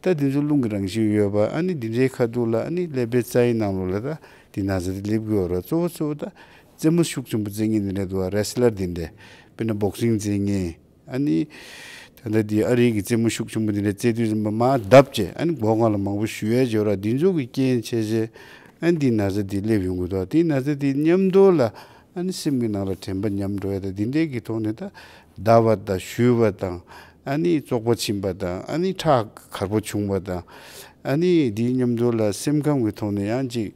ད་དེ་ཚོ་རླུང་གི་རང་བཞིན་ཡོད་པ། ཨ་ནི་འདི་འདྲའི་ཁ་ཐུག་ལ་ཨ་ནི་ཀླད་པའི་རྩ་ཡི་ནང་ལོགས་ལ་ད་འདི་ན་ཚ་དེ་སླེབས་ཀྱི་ཡོད་རེད། གཙོ་བོ་གཙོ་བོ་ད་རྩེད་མོ་ཤུགས་ཆེན་པོ་རྩེ་མཁན་འདི་འདྲ་འདུག་བ། རེ་སི་ལར་འདི་འདྲ། དཔེར་ན་བོག་སིང་རྩེ་མཁན། ཨ་ནི་ད་ལྟ་འདི་ཨ་རི་གི་རྩེད་མོ་ཤུགས་ཆེན་པོ་འདི་འདྲ་རྩེ་དུས་ཙམ་པ་མར་བརྡབ་བྱས་ཨ་ནི་མགོ་སྔ་ལ་མང་པོ་གཞུ་ཡས་ཡོད་རེད། འདི་ཚོ་གི་རྐྱེན་བྱས་བྱས་ཨ་ནི་འདི་ན་ཚ་འདི་སླེབས་ཡོང་གི་འདུག་དེ་ན་ཚ་འདི་མཉམ་དུ་ལ། ཨ་ནི་སེམས་ཀྱི་ནང་ལ་དྲན་པ་ཉམས་འགྲོ་ཡ་དང་འདི་འདྲའི་གི་ཐོག་ནས་ད་བརྡབ་པ་དང་གཞུ་བ་དང་ཨ་ནི་བཙོག་པ་ཕྱིན་པ་དང་ཨ་ནི་ཁྲག་དཀར་པོ་བྱུང་བ་དང་ཨ་ནི་འདིའི་མཉམ་དུ་ལ་སེམས་ཁམས་ཀྱི་ཐོག་ནས་ཡང་ཅིག་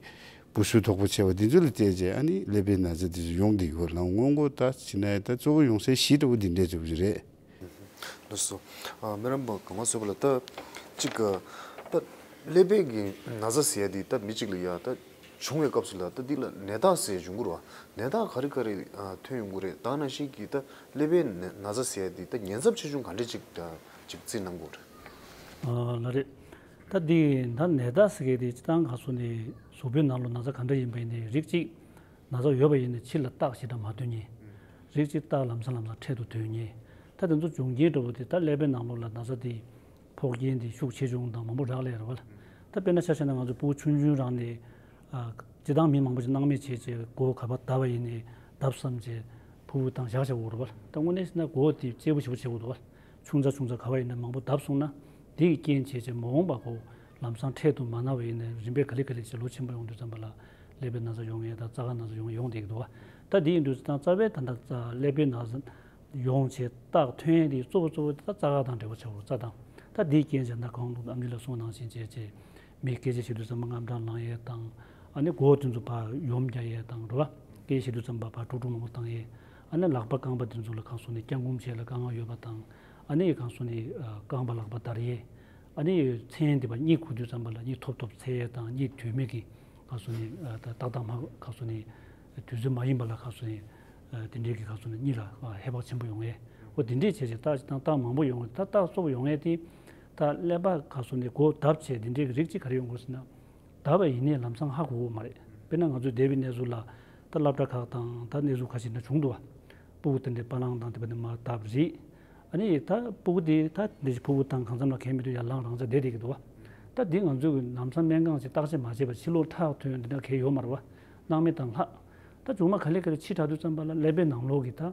འབུ་སུ་དོག་པོ་ཆེ་བ་འདི་ཚོ་ལ་བལྟས་རྗེས་ཨ་ནི་ཀླད་པའི་ན་ཚ་འདི་ཚོ་ཡོང་བསྡད་ཡོད་ལ། སྔོན་འགོག་ད་བྱེད་ན་ཡ་ད་གཙོ་བོ་ཡོང་སའི་གཞི་འདྲ་བོ་འདི་འདྲའི་འདྲ་བོ་ཞིག་རེད། ལགས་སོ། ཨ། སྨན་རམས་པ་གོང་མ་ཟེར་བ་ལ་ད་གཅིག་ག་ད་ཀླད་པའི་གི་ན་ཚ་ཟེར་ཡ་འདི་ད་མི་གཅིག་ལ་ཡ་ད་བྱུང་བའི་སྐབས་སུ་ལ་ད་འདི་ལ་ནད་རྟགས་ཟེར་ཡ་འབྱུང་གི་རེད་བ། ནད་རྟགས་ག་རེ་ག་རེ་ཨ་ཐོན་ཡོང་གི་རེད། ད་ནང་བཞིན་གྱི་ད་ཀླད་པའི་ན་ན་ཚ་ཟེར་ཡ་འདི་ད་ཉེན་ཚབས་ཆེ་ཆུང་ག་འདྲ་ཅིག་ད་ཅིག་རྩིས་གནང་དགོས་རེད། ཨ་ལགས་རེད། ད་འདི་ད་ནད་རྟགས་ཟེར་གི་འདི་སྤྱིར་བཏང་ག་སོ་ནས་གཟུགས་པོའི་ནང་ལ་ན་ཚ་ག་འདྲ་ཡིན་པ་ཡིན་ནའི་རིགས་གཅིག་ན་ཚ་ཡོད་པ་ཡིན་ན་ཕྱི་ལ་རྟགས་ཞེ་དྲག་མ་སྟོན་མཁན། རིགས་གཅིག་རྟགས་ལམ་སང་ལམ་སང་འཕྲལ་དུ་སྟོན་མཁན། ད་དེ་ཚོ་འབྱུང་རྐྱེན་འདྲ་བོ་དེ་ད་ཀླད་པའི་ནང་ལོགས་ལ་ན་ཚ་དེ་ཕོག་རྐྱེན་དེ་ཤུགས་ཆེ་ཆུང་དང་མང་པོ་རག་ལས་རེད་བ། ད་དཔེར་ན་ཆ་བཞག་ན་ང་ཚོ་ཕྲུ་གུ་ཆུང་ཆུང་རང་ནས་ཨ་སྤྱིར་བཏང་མི་མང་པོ་ཞིག་སྣང་མེད་བྱས་བྱས་སྒོ་ག་པར་བརྡབས་པ་ཡིན་ནའི་བརྡབས་བསམ་བྱས་ཕྲུ་གུ་བཏང་བཞག་བཞག་འོ་རེད་བ། ད་དངོས་གནས་བྱས་ན་སྒོ་དེ་གཅེར་བུ་ཞེ་པོ་བྱེད་དགོས་འདུག་བ། ཆུང་ཙག་ཆུང་ཙག་ག་བ་ཡིན་ན་མང་པོ་བརྡབས་སོང་ན་དེ་གི་རྐྱེན་བྱས་བྱས་མ་འོངས་པ་ཁོ་ལམ་སང་འཕྲལ་དུ་མ་ན་བ་ཡིན་ན་རིམ་པས་ག་ལེ་ག་ལེ་བྱས་ལོ་ཆེན་པོ་ཡོང་དུས་ཙམ་པ་ལ་ཀླད་པའི་ན་ཚ་ཡོང་ཡས་དང་རྩ་ཁ་ན་ཚ་ཡོང་ཡས་ཡོང་བསྡད་ཀྱི་འདུག་བ། ད་དེ་ཡིན་དུས་ཙང་རྩ་བའི་ད་ལྟ་རྩ་ཀླད་པའི་ན་ཚ་ཡོང་བྱས་རྟགས་ཐོན་ཡས་དེ་གཙོ་བོ་གཙོ་བོ་ད་རྩ་ཁ་དང་འབྲེལ་བ་ཆགས་འགྲོ། རྩ་དང་ད་དེའི་རྐྱེན་བྱས་ན་གང་ལྟར་ཨ་མི་ལ་གསུངས་ནང་བཞིན་བྱས་བྱས་མི་སྐད་ཆ་བཤད་དུས་ཙམ་པ་དངངས་སྐྲག་ལངས་ཡས་དང་། ཨ་ནི་མགོ་བོ་དེ་ཚོ་ཕར་ཡོམ་རྒྱག་ཡས་དང་འགྲོ་བ། སྐད་ཆ་བཤད་དུས་ཙམ་པ་ཕར་དཀྲུག་དཀྲུག་མང་པོ་བཏང་ཡས། ཨ་ནི་ལག་པ་རྐང་པ་དེ་ཚོ་ལ་གང་སོང་ནས་བརྐྱང་བསྐུམ་བྱས་ལ་དཀའ་ངལ་ཡོད་པ་དང་། ཨ་ནི་གང་སོང་ནས་ཨ་རྐང་པ་ལག་པ་འདར་ཡས། ཨ་ནི་མཚན་དེ་བ་གཉིད་ཁུག་དུས་ཙམ་པ་ལ་གཉིད་ཐོབ་ཐོབ་འཚལ་ཡས་དང་གཉིད་དུས་མེད་ཀྱི་གང་སོང་ནས་ཨ་ད་ཏག་ཏག་མ་གང་སོང་ནས་དུས་ཚོད་མ་ཡིན་པ་ལ་གང་སོང་ནས་ཨ་དེ་འདྲའི་གི་གང་སོང་ནས་གཉིད་ལ་ཨ་ཧེ་བག་ཆེན་པོ་ཡོང་ཡས། འོ་དེ་འདྲའི་བྱས་བྱས་རྟགས་ཅིག་དང་རྟགས་མང་པོ་ཡོང་ཡས། ད་རྟགས་གཙོ་བོ་ཡོང་ཡས་དེ་ད་ཀླད་པ་གང་སོང་ནས་སྒོ་བརྡབས་བྱས་དེ་འདྲའི་གི་རིགས་གཅིག་ག་རེ་ཡོང་དགོས་ཟེར་ན། བརྡབས་པ་ཡིན་ནའི་ལམ་སང་ཧ་གོ་གི་མ་རེད། དཔེར་ན་ང་ཚོའི་འདས་པའི་གནས་ཚུལ་ལ་ད་སློབ་གྲྭ་ཁག་དང་ད་གནས་ཚུལ་ཁ་ཤས་ན་བྱུང་འདུག་བ། སྤུ་གུ་དེ་འདྲའི་པ་ལང་དང་དེ་པ་ནས་མར་བརྡབས་རེད། ཨ་ནི་ད་སྤུ་གུ་དེ་ད་འདི་ཕྲུ་གུ་དང་གང་འཚམ་ལ་གས་མི་འདུག་ཡར་ལངས་རང་འཇགས་བསྡད་བསྡད་ཀྱི་འདུག་བ། ད་འདི་ང་ཚོས་ལམ་སང་སྨན་ཁང་ཞིག་བརྟག་དཔྱད་མ་བྱས་པར་ཕྱི་ལོགས་ཁྲག་ཐོན་འདི་འདྲ་གས་ཡོད་མ་རེད་བ། སྣང་མེད་དང་ལྷག་ད་མཇུག་མ་ག་ལེ་ག་ལེ་ཕྱི་དྲགས་དུས་ཙམ་པ་ལ་ཀླད་པའི་ནང་ལོགས་ཀྱི་ད།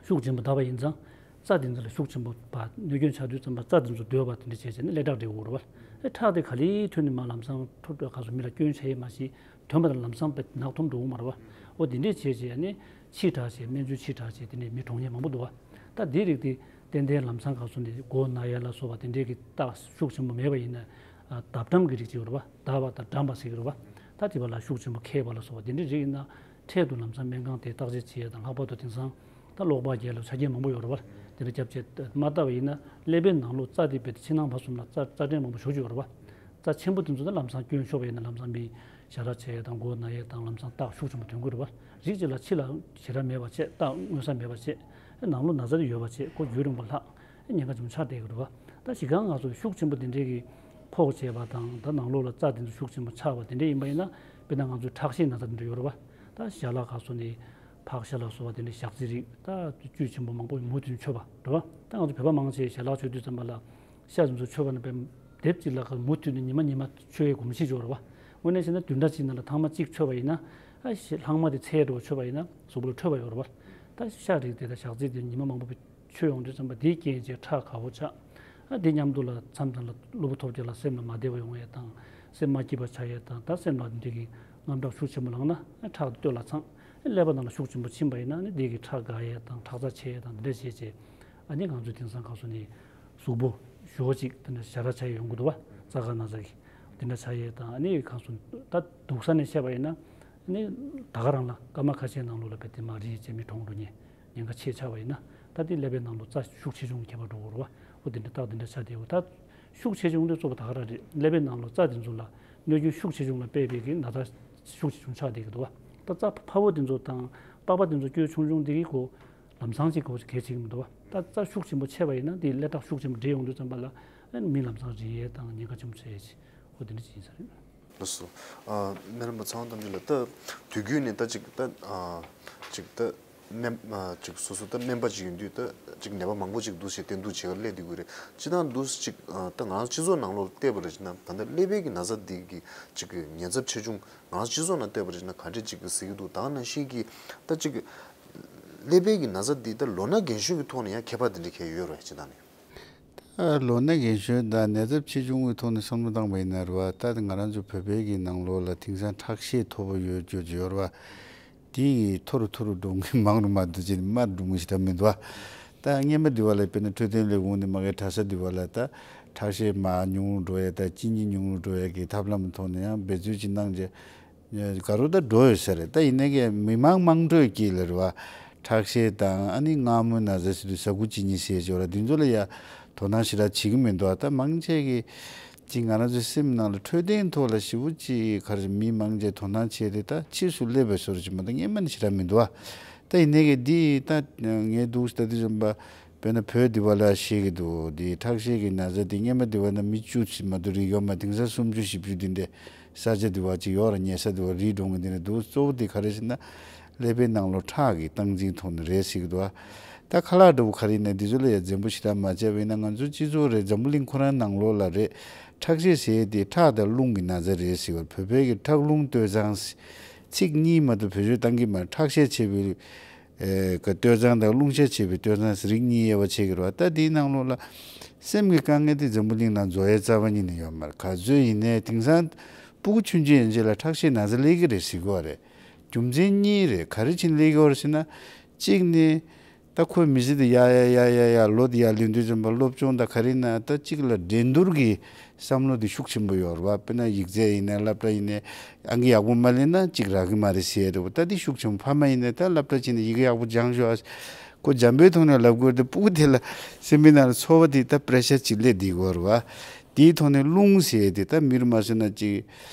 ཤུགས་ཆེན་པོ་བརྡབས་པ་ཡིན་ཙང་། རྩ་དེ་ཚོ་ལ་ཤུགས་ཆེན་པོ་བ་གནོད་སྐྱོན་ཆགས་དུས་ཙམ་པ་རྩ་དེ་ཚོ་སྡོད་པ་དེ་འདྲ་བྱས་བྱས་ནས་ཀླད་ཁྲག་འདྲེས་འོར་བ། ཨེ་ཁྲག་དེ་ག་ལེར་ཐོན་ནས་མར་ལམ་སང་ཐོ་ག་སོ་མི་ལ་སྐྱོན་བྱས་མ་གཞི་ཐོན་པ་དང་ལམ་སང་དཔེ་ནག་ཐོམ་འགྲོ་གི་མ་རེད་བ། ཨོ་དེ་འདྲས་བྱས་བྱས་ནས་ཕྱིས་དྲགས་བྱས་སྨན་བཅོས་ཕྱིས་དྲགས་བྱས་དེ་ནས་མི་གྲོངས་མཁན་མང་པོ་འདུག་བ། ད་དེའི་རིགས་དེ་ཏན་ཏན་ལམ་སང་ག་སོ་ནས་མགོ་ན་ཡ་ལ་སོགས་པ་དེ་འདྲས་ཀྱི་རྟགས་ཤུགས་ཆེན་པོ་མེད་པ་ཡིན་ན། ཨ་བརྡབ་གྲམ་གྱི་རིགས་ཅིག་ཡོད་རེད་བ། བརྡབ་པ་དང་གྲམ་པ་ཟེར་གྱི་རེད་བ། ད་དེ་བ་ལ་ཤུགས་ཆེན་པོ་ཁེལ་བ་ལ་སོགས་པ་དེ་འདྲས་རིགས་ཡིན་ན། འཕྲལ་དུ་ལམ་སང་སྨན་ཁང་དེ་བརྟག་དཔྱད་བྱེད་ཡ་དང་། ལྷག་པར་དུ་དེང་སང་ད་གློག་པར་རྒྱག་ལ་ཆ་རྐྱེན་མང་པོ་ཡོད་རེད་བ། དེ་འདྲ་རྒྱབ་བྱས་མ་བལྟ་བ་ཡིན་ན་ཀླད་པའི་ནང་ལོགས་རྩ་དེ་རྦད་དེ་ཕྱི་ནང་བར་གསུམ་ལ་རྩ་རྩ་ཕྲན་མང་པོ་ཞེ་པོ་ཅིག་ཡོད་རེད་བ། རྩ་ཆེན་པོ་དེ་ཚོ་ད་ལམ་སང་སྐྱོན་ཤོར་བ་ཡིན་ན་ལམ་སང་མི་ཞ་དྲག་ཆགས་ཡ་དང་། མགོ་ན་ཡ་དང་། ལམ་སང་རྟགས་ཤུགས་ཆེན་པོ་ཐོན་གྱི་རེད་བ། རིགས་གཅིག་ལ་ཕྱི་ལ་ཞེ་དྲག་མེད་པ་བྱས། རྟགས་མངོན་གསལ་མེད་པ་བྱས། ནང་ལོགས་ན་ཚ་དེ་ཡོད་པ་བྱས། ཁོ་རྒྱུན་རིང་པོ་ལྷག་ཉེན་ཁ་ཆེན་པོ་ཆགས་བསྡད་ཀྱི་རེད་བ། ད་གཞི་རྐང་ང་ཚོ་ཤུགས་ཆེན་པོ་དེ་འདྲའི་གི་ཕོག་བྱས་པ་དང་། ད་ནང་ལོགས་ལ་རྩ་དེ་ཚོ་ཤུགས་ཆེན་པོ་ཆགས་པ་དེ་འདྲ་ཡིན་པ་ཡིན་ན། དཔེར་ན་ང་ཚོའི་ཁྲག་ཤེད་ན་ཚ་དེ་འདྲ་ཡོད་རེད་བ། ད་ཞལ་ལག་ག་སོ་ནས་ཕག་ཤ་ལ་སོགས་པ་དེ་འདྲའི་ཞག་རྩི་རིགས། ད་བཅུད་ཆེན་པོ་མང་པོ་མུ་མཐུད་མཆོད་པ་རེད་བ། ད་ང་ཚོ་བོད་པ་མང་ཆེ་ཞལ་ལག་མཆོད་དུས་ཙམ་པ་ལ་ཤ་དེ་ཚོ་མཆོད་པ་ན་དཔེ་དེབ་གཅིག་ལ་ག་མུ་མཐུད་ནས་ཉི་མ་ཉི་མ་མཆོད་ཡའི་གོམས་གཤིས་ཅིག་ཡོད་རེད་བ། དངོས་གནས་བྱས་ན་བདུན་ཕྲག་གཅིག་ནང་ལ་ཐེངས་མ་གཅིག་མཆོད་པ་ཡིན་ན། ཨ་ཤ་ལྷག་མ་དེ་ཚད་འགྲོ་མཆོད་པ་ཡིན་ན་གཟུགས་པོ་ལ་འཕྲོད་པ་ཡོད་རེད་བ། ད་ཤ་རིགས་དེ་དང་ཞག་རྩི་དེ་ཉི་མ་མང་པོ་མཆོད་ཡོང་དུས་ཙམ་པ་དེའི་རྐྱེན་བྱས་ཁྲག་དཀར་པོ་ཆགས། ཨ་དེ་མཉམ་དུ་ལ་མཚམས་མཚམས་ལ་གློ་བུར་ཐོལ་རྒྱག་ལ་སེམས་ལ་མ་བདེ་བ་ཡོང་ཡས་དང་། སེམས་མ་སྐྱིད་པ་ཆགས་ཡས་དང་། ད་སེམས་ལ་འདི་གི་དངངས་སྐྲག་ཤུགས་ཆེན་པོ་ལངས་ན། ཨ་ཁྲག་དེ་སྟོད་ལ་འཚང་། ཨ་ཀླད་པ་ནང་ལ་ཤུགས་ཆེན་པོ་ཕྱིན་པ་ཡིན་ན་ནི་དེ་གི་ཁྲག་འགག་ཡས་དང་། ཁྲག་རྩ་ཆད་ཡས་དང་། འདི་འདྲ་བྱས་བྱས། ཨ་ནི་ང་ཚོ་དེང་སང་ག་སོ་ནི་གཟུགས་པོ་ཞོ་གཅིག་དེ་འདྲ་ཞ་དྲག་ཆགས་ཡས་ཡོང་གི་འདུག་བ། རྩ་དཀར་ན་ཚ་གི་དེ་འདྲ་ཆགས་ཡས་དང་། ཨ་ནི་ག་སོ་ད་སྡུག་ས་ནས་བཤད་པ་ཡིན་ན། ཨ་ནི་ད་ག་རང་ལ་སྐར་མ་ཁ་ཤས་ནང་ལོགས་ལ་དཔེ་དེ་མ་རིལ་བྱས་མི་གྲོངས་འགྲོ་ཉེན། ཉེན་ཁ་ཆེ་ཆགས་པ་ཡིན་ན། ད་དེ་ཀླད་པའི་ནང་ལོགས་རྩ་ཤུགས་ཆེ་ཆུང་ཁྱད་པར་འགྲོ་གི་རེད་བ། འོ་དེ་འདྲ་རྟགས་དེ་འདྲ་ཆགས་བསྡད་ཡོད། ད་ཤུགས་ཆེ་ཆུང་དེ་གཙོ་བོ་ད་ག་རང་རེད། ཀླད་པའི་ནང་ལོགས་རྩ་དེ་ཚོ་ལ་གནོད་སྐྱོན་ཤུགས་ཆེ་ཆུང་ལ་དཔག་པའི་གི་ན་ཚ་ཤུགས་ཆེ་ཆུང་ཆགས་བསྡད་ཀྱི་འདུག་བ། ད་རྩ་ཕ་བོ་དེ་ཚོ་དང་པགས་པ་དེ་ཚོ་སྐྱོན་ཆུང་ཆུང་དེ་གི་གོ་ལམ་སང་ཅིག་གོ་གལ་ཆེ་གི་མི་འདུག་བ། ད་རྩ་ཤུགས་ཆེན་པོ་ཆེ་བ་ཡིན་ན་དེ་ཀླད་རྟགས་ཤུགས་ཆེན་པོ་འདྲེས་ཡོང་དུས་ཙམ་པ་ལ་མི་ལམ་སང་རིལ་ཡས་དང་ཉེན་ཁ་ཆེན་པོ་ཆགས་ཡས་ཅིག་འོ་དེ་འདྲ་ཅིག་ཡིན་ས་རེད། ལགས་སོ། ཨ་སྨན་རམས་པ་ཚེ་དབང་རྟ་མགྲིན་ལགས། ད་དུས་རྒྱུན་ནས་ད་ཅིག་ད་ཨ་ཅིག་ད་སྨན་ཨ་ཅིག་སོ་སོ་ད་སྨན་པ་ཅིག་ཡིན་དུས་ད་ཅིག་ནད་པ་མང་པོ་ཅིག་འདུག་ཟེར་བསྟེན་གཏུག་བྱེད་གར་སླེབས་བསྡད་ཀྱི་རེད། སྤྱིར་བཏང་འདུག་ཅིག་ཨ་ད་ང་རང་སྤྱི་ཚོགས་ནང་ལོགས་བལྟས་པ་རེད་ཅེ་ན། ད་ལྟ་ཀླད་པའི་གི་ན་ཚ་འདི་གི་ཅིག་གི་ཉེན་ཚབས་ཆེ་ཆུང་ང་རང་སྤྱི་ཚོགས་ནང་བལྟས་པ་རེད་ཅེ་ན་ག་འདྲས་ཅིག་གི་གཟིགས་ཀྱི་འདུག་ད་ག་ནང་བཞིན་གྱི་ད་ཅིག་ཀླད་པའི་གི་ན་ཚ་འདི་ད་ལོ་ན་རྒན་གཞོན་གྱི་ཐོག་ནས་ཡང་ཁྱད་པར་དེ་འདྲ་གང་ཡང་ཡོད་རེད་སྤྱིར་བཏང་ནས། ད་ལོ་ན་རྒན་གཞོན་དང་ནད་ཚབས་ཆེ་ཆུང་གི་ཐོག་ནས་བསམ་བློ་བཏང་བ་ཡིན་ན་རེད་བ། ད་ང་རང་ཚོ་བོད་པའི་གི་ནང་ལོགས་ལ་དེང་སང་ཁྲག་ཤེད་མཐོ་པོ་ཡོད་ཅོ་ཅོ་ཡོད་རེད་བ། དེ་ཡི་མཐོ་རུ་མཐོ་རུ་འགྲོ་མཁན་མང་རུ་མ་འདུག་ཅེས་མར་འགྲོ་མཁན་ཞིག་ད་མི་འདུག་བ། ད་སྔོན་མ་འདི་བ་ལ་དཔེར་ན་འཕྲོད་བསྟེན་ལས་ཁུངས་ནས་མ་གི་གྲྭ་ས་འདི་བ་ལ་ད་ཁྲག་ཤེད་མར་ཉུང་རུ་འགྲོ་ཡ་དང་གཅིན་སྙི་ཉུང་རུ་འགྲོ་ཡ་གི་ཐབས་ལམ་ཐོག་ནས་ཡང་འབད་རྩོལ་ཅིག་གནང་རྗེས། ག་རུ་ད་འགྲོ་ཡོད་ས་རེད། ད་ཡིན་ནའི་གི་མི་མང་དམངས་ཁྲོད་ཀྱི་ལ་རེད་བ། ཁྲག་ཤེད་དང་ཨ་ནི་མངར་མོའི་ན་ཚ་ཟེར་དུས་ཟ་ཁུ་གཅིན་སྙི་ཟེར་ཅོག་ལ་འདི་ཚོ་ལ་ཡ་དོ་སྣང་ཞེ་དྲག་བྱེད་ཀྱི་མི་འདུག་ད་མང་ཆེ་གི་ཅིག་ང་རང་ཚོའི་སེམས་ནང་ལ་འཕྲོད་བསྟེན་ཐོག་ལ་ཞེ་པོ་ཅིག་ག་རེ་མི་མང་ཆེ་དོ་སྣང་བྱས་ཏེ་ད་ཕྱིས་སུ་སླེབས་པའི་བཟོ་འདྲ་ཅིག་མ་གཏོགས་སྔོན་མ་ནས་ཞེ་དྲག་མི་འདུག་ད་ཡིན་ནའི་གི་འདི་ད་ངས་འདུག་ད་དུས་ཙམ་པ་དཔེར་ན་བོད་འདི་བ་ལ་ཤེས་ཀྱི་འདུག་འདི་ཁྲག་ཤེད་ཀྱི་ན་ཚ་འདི་སྔོན་མ་འདི་བ་ན་མི་བཅུ་ཞིག་མ་གཏོགས་རིགས་ཡོད་མ། དེང་སང་སུམ་ཅུ་བཞི་བཅུ་འདི་འདྲའི་ས་ཆ་འདི་བ་ཅིག་ཡོད་ར། ཉལ་ས་འདི་བ་རིལ་འགྲོ་མཁན་འདི་འདྲ་འདུག་གཙོ་བོ་དེ་ག་རེ་ཟེར་ན་ཀླད་པའི་ནང་ལོགས་ཁྲག་གི་སྟངས་འཛིན་ཐོག་ནས་རེད་ཟེར་གྱི་འདུག་ད་ཁ་ལག་འདྲ་བོ་ག་རེ་ཡིན་ན་འདི་ཚོ་ལ་ཡ་འཛེམ་པོ་ཞེ་དྲག་མ་བྱས་པ་ཡིན་ན། ང་ཚོ་སྤྱི་ཚོགས་རེད། འཛམ་བུ་གླིང་ཁོ་རང་ནང་ལོགས་ལ་རེད། ཁྲག་ཤེད་ཟེར་ཡས་དེ་ཁྲག་དང་རླུང་གི་ན་ཚ་རེད་ཟེར་བ། བོད་པའི་གི་ཁྲག་རླུང་སྟོད་འཚངས་ཚིག་གཉིས་མ་གཏོགས་བེད་སྤྱོད་བཏང་གི་མ་རེད། ཁྲག་ཤས་ཆེ་བའི་ཨེ་གི་སྟོད་འཚངས་དང་རླུང་ཤས་ཆེ་བའི་སྟོད་འཚངས་ཟེར་རིགས་གཉིས་དབྱེ་བ་ཕྱེ་གི་རེད་བ། ད་དེའི་ནང་ལོགས་ལ་སེམས་ཀྱི་དཀའ་ངལ་དེ་འཛམ་བུ་གླིང་ནང་རྫོགས་ཡས་རྩ་བ་ཉིད་ནས་ཡོད་མ་རེད། ག་ཚོད་ཡིན་ནའི་དེང་སང་སྤུ་གུ་ཆུང་ཆུང་ཡན་ཆད་ལ་ཁྲག་ཤེད་ན་ཚ་སླེབས་ཀྱི་རེད་ཟེར་གི་བ་རེད། རྒྱུ་མཚན་གཉིས་རེད། ག་རེ་བྱས་ནས་སླེབས་ཀྱི་བ་རེད་ཟེར་ན། གཅིག་ནི། ད་ཁོའི་མི་ཚེ་དེ་ཡར་ཡར་ཡར་ཡར་ཡར་ལོ་དེ་ཡར་ལོན་དུས་ཙམ་པ་སློབ་སྦྱོང་དང་ག་རེ་ན་ད་གཅིག་ལ་འགྲན་བསྡུར་གྱི་བསམ་བློ་དེ་ཤུགས་ཆེན་པོ་ཡོད་རེད་བ། དཔེར་ན་ཡིག་ཚད་ཡིན་ནའི་སློབ་གྲྭ་ཡིན་ནའི་ཨང་ཀི་ཡག་པོ་མ་ལེན་ན་གཅིག་རག་གི་མ་རེད་ཟེར་རེད་བ། ད་དེ་ཤུགས་ཆེན་པོ། ཕ་མ་ཡིན་ནའི་ད་སློབ་གྲྭ་ཕྱིན་ནས་ཡི་གེ་ཡག་པོ་སྦྱངས་ཤོག་ཨ། ཁོ་འཇམ་པོའི་ཐོག་ནས་ལབ་དགོས་རེད་དེ། སྤུ་གུ་དེ་ལ་སེམས་པའི་ནང་ལ་ཚོར་བ་དེ་ད་པེ་རེ་ཤར་ཅིག་སླེབས་བསྡད་ཀྱི་ཡོད་རེད་བ། དེའི་ཐོག་ནས་རླུང་ཟེར་དེ་ད་མི་རུ་མ་སོང་ན་ཅིག་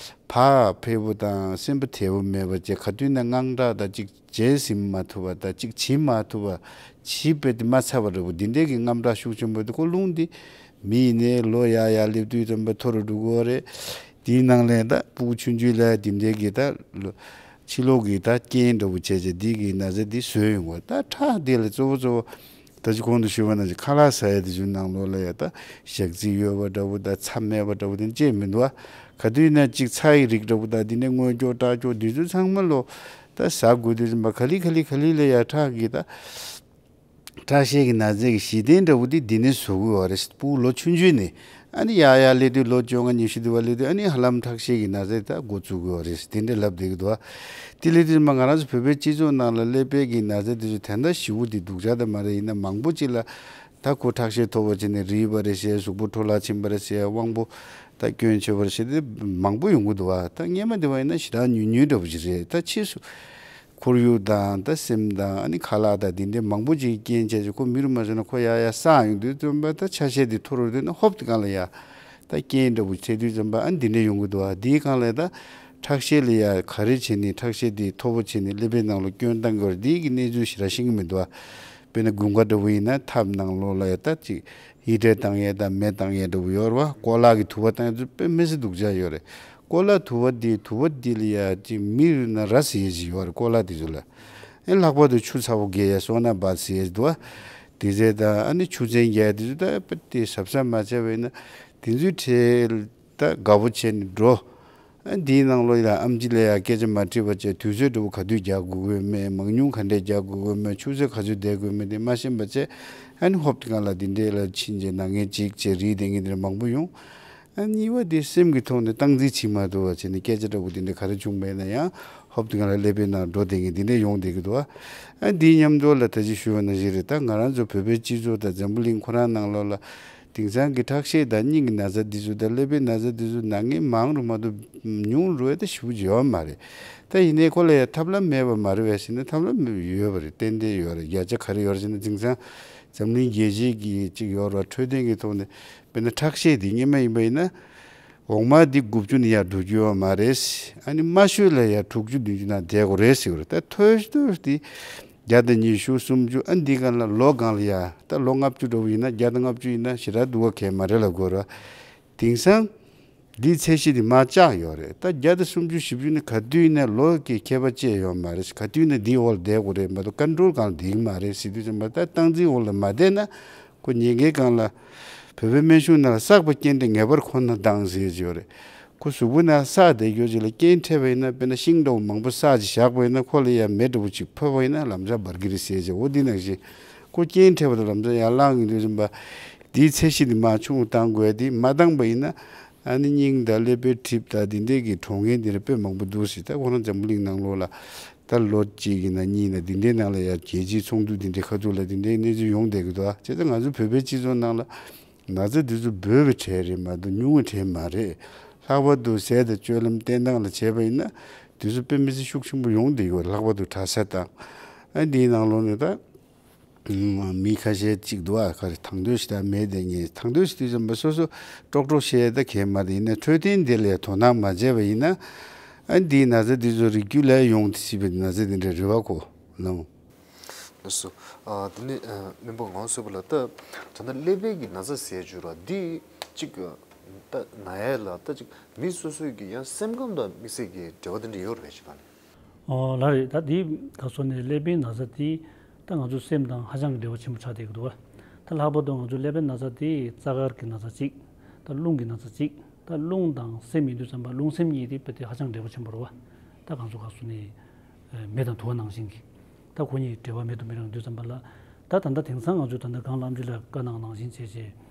བག་ཕེབས་པོ་དང་སེམས་པ་དལ་པོ་མེད་པ་བྱས། ག་དུས་ན་དངངས་སྐྲག་དང་གཅིག་བྱས་ཟིན་མ་ཐུབ་པ་དང་། གཅིག་བྱེད་མ་ཐུབ་པ། བྱིས་པའི་དེ་མ་ཚར་བ་འདྲ་པོ་འདི་འདྲའི་གི་དངངས་སྐྲག་ཤུགས་ཆེན་པོ་དེ། ཁོ་རླུང་འདི་མི་ཡིན་ནའི་ལོ་ཡར་ཡར་སླེབས་དུས་ཙམ་པ་མཐོ་རུ་འགྲོ་གི་ཡོད་རེད། དེའི་ནང་ལས་ད་སྤུ་གུ་ཆུང་ཆུང་ལ་འདི་འདྲའི་གི་ད་ལོ་ཕྱི་ལོགས་ཀྱི་ད་རྐྱེན་འདྲ་པོ་བྱས་བྱས་འདི་གི་ན་ཚ་འདི་བཟོས་ཡོང་བ། ད་ཁྲག་འདི་ལ་གཙོ་བོ་གཙོ་བོ་ད་ཅི་གོང་དུ་ཞུས་པ་ནང་བཞིན་ཁ་ལག་ཟ་ཡ་དེ་ཚོའི་ནང་ལོགས་ལ་ཡ་ད་ཞག་རྩི་ཡོད་པ་འདྲ་པོ་དང་ཚྭ་མེད་པ་འདྲ་པོ་དེ་ཅིག་མི་འདུག་ཨ། ག་དུས་ན་གཅིག་ཚྭ་ཡི་རིགས་འདྲ་པོ་དང་དེ་ནས་སྔོ་སྐྱོགས་སྐྲག་སྐྱོགས་འདི་ཚོ་ཚང་མ་ལོ་ད་ཟ་དགོས་དུས་ཙམ་པ་ག་ལེ་ག་ལེ་ག་ལེ་ལ་ཡ་ཁྲག་གི་ད་ ཁྲག་ཤེད་ཀྱི་ན་ཚ་གི་གཞི་རྟེན་འདྲ་བོ་དེ་འདི་ནས་བཟོ་གི་ཡོད་རེད། སྤུ་གུ་ལོ་ཆུང་ཆུང་ནས་ཨ་ནི་ཡར་ཡར་སླེབས་དུས་ལོ་བཅོ་ལྔ་ཉི་ཤུ་དེ་བ་སླེབས་དུས་ཨ་ནི་ཧ་ལམ་ཁྲག་ཤེད་ཀྱི་ན་ཚ་ད་འགོ་བཙུགས་གི་ཡོད་རེད། དེ་འདྲ་ལབ་བསྡད་ཀྱི་འདུག་ཨ། དེ་སླེབས་དུས་མ་ང་རང་ཚོ་བོད་པའི་སྤྱི་ཚོགས་ནང་ལ་ཀླད་པའི་གི་ན་ཚ་དེ་ཚོ་དེ་འདྲ་ཞེ་པོ་དེ་སྡུག་ཅག་ད་མ་རེད། ཡིན་ན་མང་པོ་ཅིག་ལ་ད་ཁོ་ཁྲག་ཤེད་མཐོ་པོ་བྱས་ནས་རིལ་བ་རེད་ཟེར། གཟུགས་པོ་འཕྲོ་བརླག་ཕྱིན་པ་རེད་ཟེར། དབང་པོ་ད་སྐྱོན་ཆེ་བ་རེད་ཟེར། དེ་མང་པོ་ཡོང་གི་འདུག་ཨ། ད་སྔས་མ་དེ་བ་ཡིན་ན་ཞེ་དྲག་ཉུང་ཉུང་འདྲ་བོ་ཅིག་རེད། ད་ཕྱིས་སུ་ཁོར་ཡུག་དང་ད་སེམས་དང་ཨ་ནི་ཁ་ལག་དང་དེ་འདྲའི་མང་པོ་ཅིག་རྐྱེན་བྱས་ཀྱི་ཁོ་མི་རུ་མ་བྱུང་ན་ཁོ་ཡར་ཡར་སངས་ཡོང་དུས་ཙམ་པ་ད་ཆ་ཤས་དེ་མཐོ་རུ་འགྲོ་ན་ཧོབ་དེ་གང་ལ་ཡ་ད་རྐྱེན་འདྲ་བོ་འཕྲད་དུས་ཙམ་པ་ཨ་ནི་འདི་འདྲ་ཡོང་གི་འདུག་ཨ། དེའི་སྒང་ལ་ད་ཁྲག་ཤེད་ལ་ཡ་ག་རེ་བྱས་ནས་ཁྲག་ཤེད་དེ་མཐོ་པོ་བྱས་ནས་ཀླད་པའི་ནང་ལ་སྐྱོན་བཏང་གི་ཡོད་རེད། དེའི་གི་གནས་ཚུལ་ཞེ་དྲག་ཤེས་ཀྱི་མི་འདུག་ཨ། དཔེར་ན་དགུན་ཁ་འདྲ་བོ་ཡིན་ན་ཐབ་ནང་ལོགས་ལ་ཡ་ད་ཅིག་ཧི་ཊར་བཏང་ཡས་དང་མེ་བཏང་ཡས་འདྲ་བོ་ཡོད་རེད་བ། ཀོ་ལ་གི་དུ་བ་བཏང་ཡས་ཚོ་དཔེ་མི་སྲིད་སྡུག་ཅག་ཡོད་རེད། ཀོ་ལ་དུ་བ་འདི་དུ་བ་འདི་ལ་ཡ་ཅིག་མི་རུ་ན་ར་ཟེར་ཡས་ཅིག་ཡོད་རེད། ཀོ་ལ་དེ་ཚོ་ལ་ཨེ་ལྷག་པར་དུ་ཆུ་ཚ་པོ་རྒྱག་ཡས་སོ་ན་བ་ཟེར་ཡས་འདུག་བ། དེ་ཚོ་དང་ཨ་ནི་ཆུ་ཚན་རྒྱག་ཡས་དེ་ཚོ་ད་དཔེ་དེ་གཟབ་གཟབ་མ་བྱས་པ་ཡིན་ན་དེ་ཚོའི་གྲས་ད་དགའ་པོ་བྱས་ནས་འགྲོ། ཨ་འདིའི་ནང་ལོགས་ལ་ཨེམ་ཆི་ལ་ཡ་སྐད་ཆ་མ་དྲིས་པ་བྱས། དུས་ཚོད་འདྲ་བོ་ག་དུས་རྒྱག་དགོས་དགོས་མེད། མང་ཉུང་ག་འདྲས་རྒྱག་དགོས་དགོས་མེད། ཆུ་ཚོད་ག་ཚོད་བསྡད་དགོས་མེད་དེ་མ་ཤེས་པ་བྱས། ཨ་ནི་ཧོབ་དེ་གང་ལ་དེ་འདྲས་ལ་ཕྱིན་བྱས་ན་ངས་ཅིག་བྱས་རིལ་དེ་ངས་དེ་འདྲ་མང་པོ་ཡོང་། ཨ་གཉིས་པ་དེ་སེམས་ཀྱི་ཐོག་ནས་སྟངས་འཛིན་བྱེད་མ་ཐུབ་པ་བྱས་ནས་སྐད་ཆ་འདྲ་བོ་དེ་འདྲས་ག་རེ་བྱུང་བ་ཡིན་ན་ཡང་ཧོབ་དེ་གང་ལ་ཀླད་པའི་ནང་འགྲོ་བསྡད་མཁན་དེ་འདྲས་ཡོང་བསྡད་ཀྱི་འདུག་ཨ། ཨ་འདིའི་མཉམ་དུ་ལ་ད་ཅི་ཞུས་པ་ནང་བཞིན་རེད། ད་ང་རང་ཚོ་བོད་པའི་སྤྱི་ཚོགས་དང་འཛམ་བུ་གླིང་ཁོ་རང་ནང་ལོགས་ལ་དེང་སང་གི་ཁྲག་ཤེད་དང་སྙིང་གི་ན་ཚ་འདི་ཚོ་དང་ཀླད་པའི་ན་ཚ་འདི་ཚོ་ན་མཁན་མང་རུ་མ་གཏོགས་ཉུང་རུ་ཡ་ད་ཞེ་པོ་ཅིག་ཡོད་མ་རེད། ད་ཡིན་ནའི་ཁོ་ལ་ཡ་ཐབས་ལམ་མེད་པ་མ་རེད་པས་ཟེར་ན་ཐབས་ལམ་ཡོད་པ་རེད། ཏན་ཏན་ཡོད་རེད། བརྒྱ་ཆ་ག་རེ་ཡོད་རེད་ཟེར་ན་དེང་སང་འཛམ་གླིང་རྒྱལ་སྤྱི་གི་ཅིག་ཡོད་རེད་བ། འཕྲོད་བསྟེན་གྱི་ཐོག་ནས་དཔེར་ན་ཁྲག་ཤེད་འདི་སྔོན་མ་ཡིན་པ་ཡིན་ན། འོག་མ་འདི་དགུ་བཅུ་ནས་ཡར་འགྲོ་རྒྱུ་ཡོད་མ་རེད། ཨ་ནི་དམའ་ཤོས་ལ་ཡར་དྲུག་ཅུ་བདུན་ཅུ་ནང་བསྡད་དགོས་རེད་ཟེར་བ་རེད། ད་མཐོ་ཤོས་འདི་བརྒྱ་དང་ཉི་ཤུ་སུམ་ཅུ་ཨ་འདི་ག་ལ་ལོ་གང་ལ་ཡར་ད་ལོ་ལྔ་བཅུ་འདྲ་བོ་ཡིན་ན་བརྒྱ་དང་ལྔ་བཅུ་ཡིན་ན་ཞེ་དྲག་སྡུག་པ་གང་ཡང་མ་རེད་ལབ་དགོས་རེད། དེང་སང་འདིའི་ཚད་གཞི་འདི་མར་བཅག་ཡོད་རེད། ད་བརྒྱ་དང་སུམ་ཅུ་བཞི་བཅུ་ནི་ག་དུས་ཡིན་ན་ལོ་གི་ཁྱད་པར་ཅི་ཡང་ཡོད་མ་རེད། ག་དུས་ཡིན་ན་འདིའི་འོག་ལ་བསྡད་དགོས་རེད་མ་གཏོགས་ཀོན་ཊོལ་སྒང་ལ་བསྡད་ཀྱི་མ་རེད་ཟེར་དུས་ཙམ་པ་ད་སྟངས་འཛིན་འོག་ལ་མ་བསྡད་ན། ཁོ་ཉེན་ཁའི་སྒང་ལ་བོད་པའི་སྨན་གཞུང་ནང་ལ་བསགས་པ་རྐྱེན་དེ་ངེས་པར་ཁོ་ན་ལྡང་ཟེར་གྱི་ཡོད་རེད། ཁོ་གཟུགས་པོ་ནང་བསགས་བསྡད་རྒྱུ་ཅིག་ལ་རྐྱེན་འཕྲད་པ་ཡིན་ན། དཔེར་ན་ཤིང་འདྲ་བོ་མང་པོ་བསགས་ཅིག་བཞག་པ་ཡིན་ན་ཁོ་ལ་ཡང་མེ་འདྲ་བོ་ཅིག་ཕོག་པ་ཡིན་ན་ལམ་སང་འབར་གི་རེད་ཟེར་གྱི། འོ་འདི་ནང་བཞིན་ཁོ་རྐྱེན་འཕྲད་པ་དང་ལམ་སང་ཡར་ལངས་ཡོང་དུས་ཙམ་པ་འདིའི་ཚད་གཞི་འདི་མར་ཆུང་བཏང་དགོས། འདི་མ་བཏང་པ་ཡིན་ན་ཨ་ནི་སྙིང་དང་ཀླད་པའི་གྲིབ་དང་འདི་འདྲས་ཀྱི་གྲོངས་མཁན་འདི་རེད། དཔེ་མང་པོ་འདུག་ཟེར། ད་ཁོ་རང་འཛམ་བུ་གླིང་ནང་ལོགས་ལ། ད་ལོ་གཅིག་ཡིན་ན་གཉིས་ཡིན་ན་འདི་འདྲའི་ནང་ལ་ཡང་རྒྱལ་སྤྱིའི་ཚོགས་འདུ་འདི་འདྲའི་ཁ་ཐུག་ལ་འདི་འདྲའི་གནས་ཚུལ་ཡོང་བསྡད་ཀྱི་འདུག་ཨ། བྱས་ཙང་ང་ཚོ་བོད་པའི་སྤྱི་ཚོགས་ནང་ལ་ན་ཚ་འདི་ཚོ་འབོལ་བའི་གྲས་རེད་མ་གཏོགས་ཉུང་བའི་གྲས་མ་རེད། ལྷག་པར་དུ་ཟས་དང་སྤྱོད་ལམ་བསྟེན་སྟངས་ལ་བྱས་པ་ཡིན་ན་འདི་ཚོ་དཔེ་མི་སྲིད་ཤུགས་ཆེན་པོ་ཡོང་བསྡད་ཡོད། ལྷག་པར་དུ་གྲྭ་ས་དང་ཨ་འདིའི་ནང་ལོགས་ནས་ད། མི་ཁ་ཤས་གཅིག་འདུག་ཨ། ག་རེ་དང་དོད་ཞིག་ད་མེད་དེ་ངས་དང་དོད་ཞིག་དུས་ཙམ་པ་སོ་སོ་ཀྲོག་ཀྲོག་བཤད་ད་གལ་མ་རེད། ཡིན་ན་འཕྲོད་བསྟེན་འདི་ལ་དོ་སྣང་མ་བྱས་པ་ཡིན་ན་ཨ་འདིའི་ན་ཚ་འདི་ཚོ་རིགས་རྒྱུད་ལ་ཡོང་དུ་སྲིད་པའི་ན་ཚ་འདི་འདྲ་རེད་བ་གོ་ལོ། ལགས་སོ། ཨ་དེ་ནི་ཨ་སྨན་པ་ངག་དབང་བསོད་ཕུན་ལགས། ད་ད་ལྟ་ཀླད་པའི་གི་ན་ཚ་ཟེར་རྒྱུ་ར་འདི་གཅིག་ད་ན་ཡས་ལ་ད་གཅིག་མི་སོ་སོའི་གི་ཡང་སེམས་ཁམས་དང་དམིགས་བསལ་གྱི་འབྲེལ་བ་དེ་འདྲ་ཡོད་རེད་ཅེས་པ་ནི། ཨོ་ལགས་རེད། ད་འདི་ག་སོ་ནས་ཀླད་པའི་ན་ཚ་དེ་ད་ང་ཚོ་སེམས་དང་ཧ་ཅང་གི་འབྲེལ་བ་ཆེན་པོ་ཆགས་བསྡད་ཀྱི་འདུག་བ། ད་ལྷག་པར་དུ་ང་ཚོ་ཀླད་པའི་ན་ཚ་དེ་རྩ་དཀར་གྱི་ན་ཚ་གཅིག་ད་རླུང་གི་ན་ཚ་གཅིག་ད་རླུང་དང་སེམས་ཡིན་དུས་ཙམ་པ་རླུང་སེམས་གཉིས་དེ་དཔེ་དེ་ཧ་ཅང་འབྲེལ་བ་ཆེན་པོ་རེད་བ། ད་གང་ཚོ་ག་སོ་ནས་མེ་དང་དུ་བ་ནང་བཞིན་གྱི་ད་ཁོ་གཉིས་འབྲེལ་བ་མེད་དུ་མི་རུང་དུས་ཙམ་པ་ལ། ད་ད་ལྟ་དེང་སང་ང་ཚོས་ད་ལྟ་སྒང་ལ་ཨམ་ཆི་ལགས་བཀའ་གནང་ནང་བཞིན་བྱས་བྱས།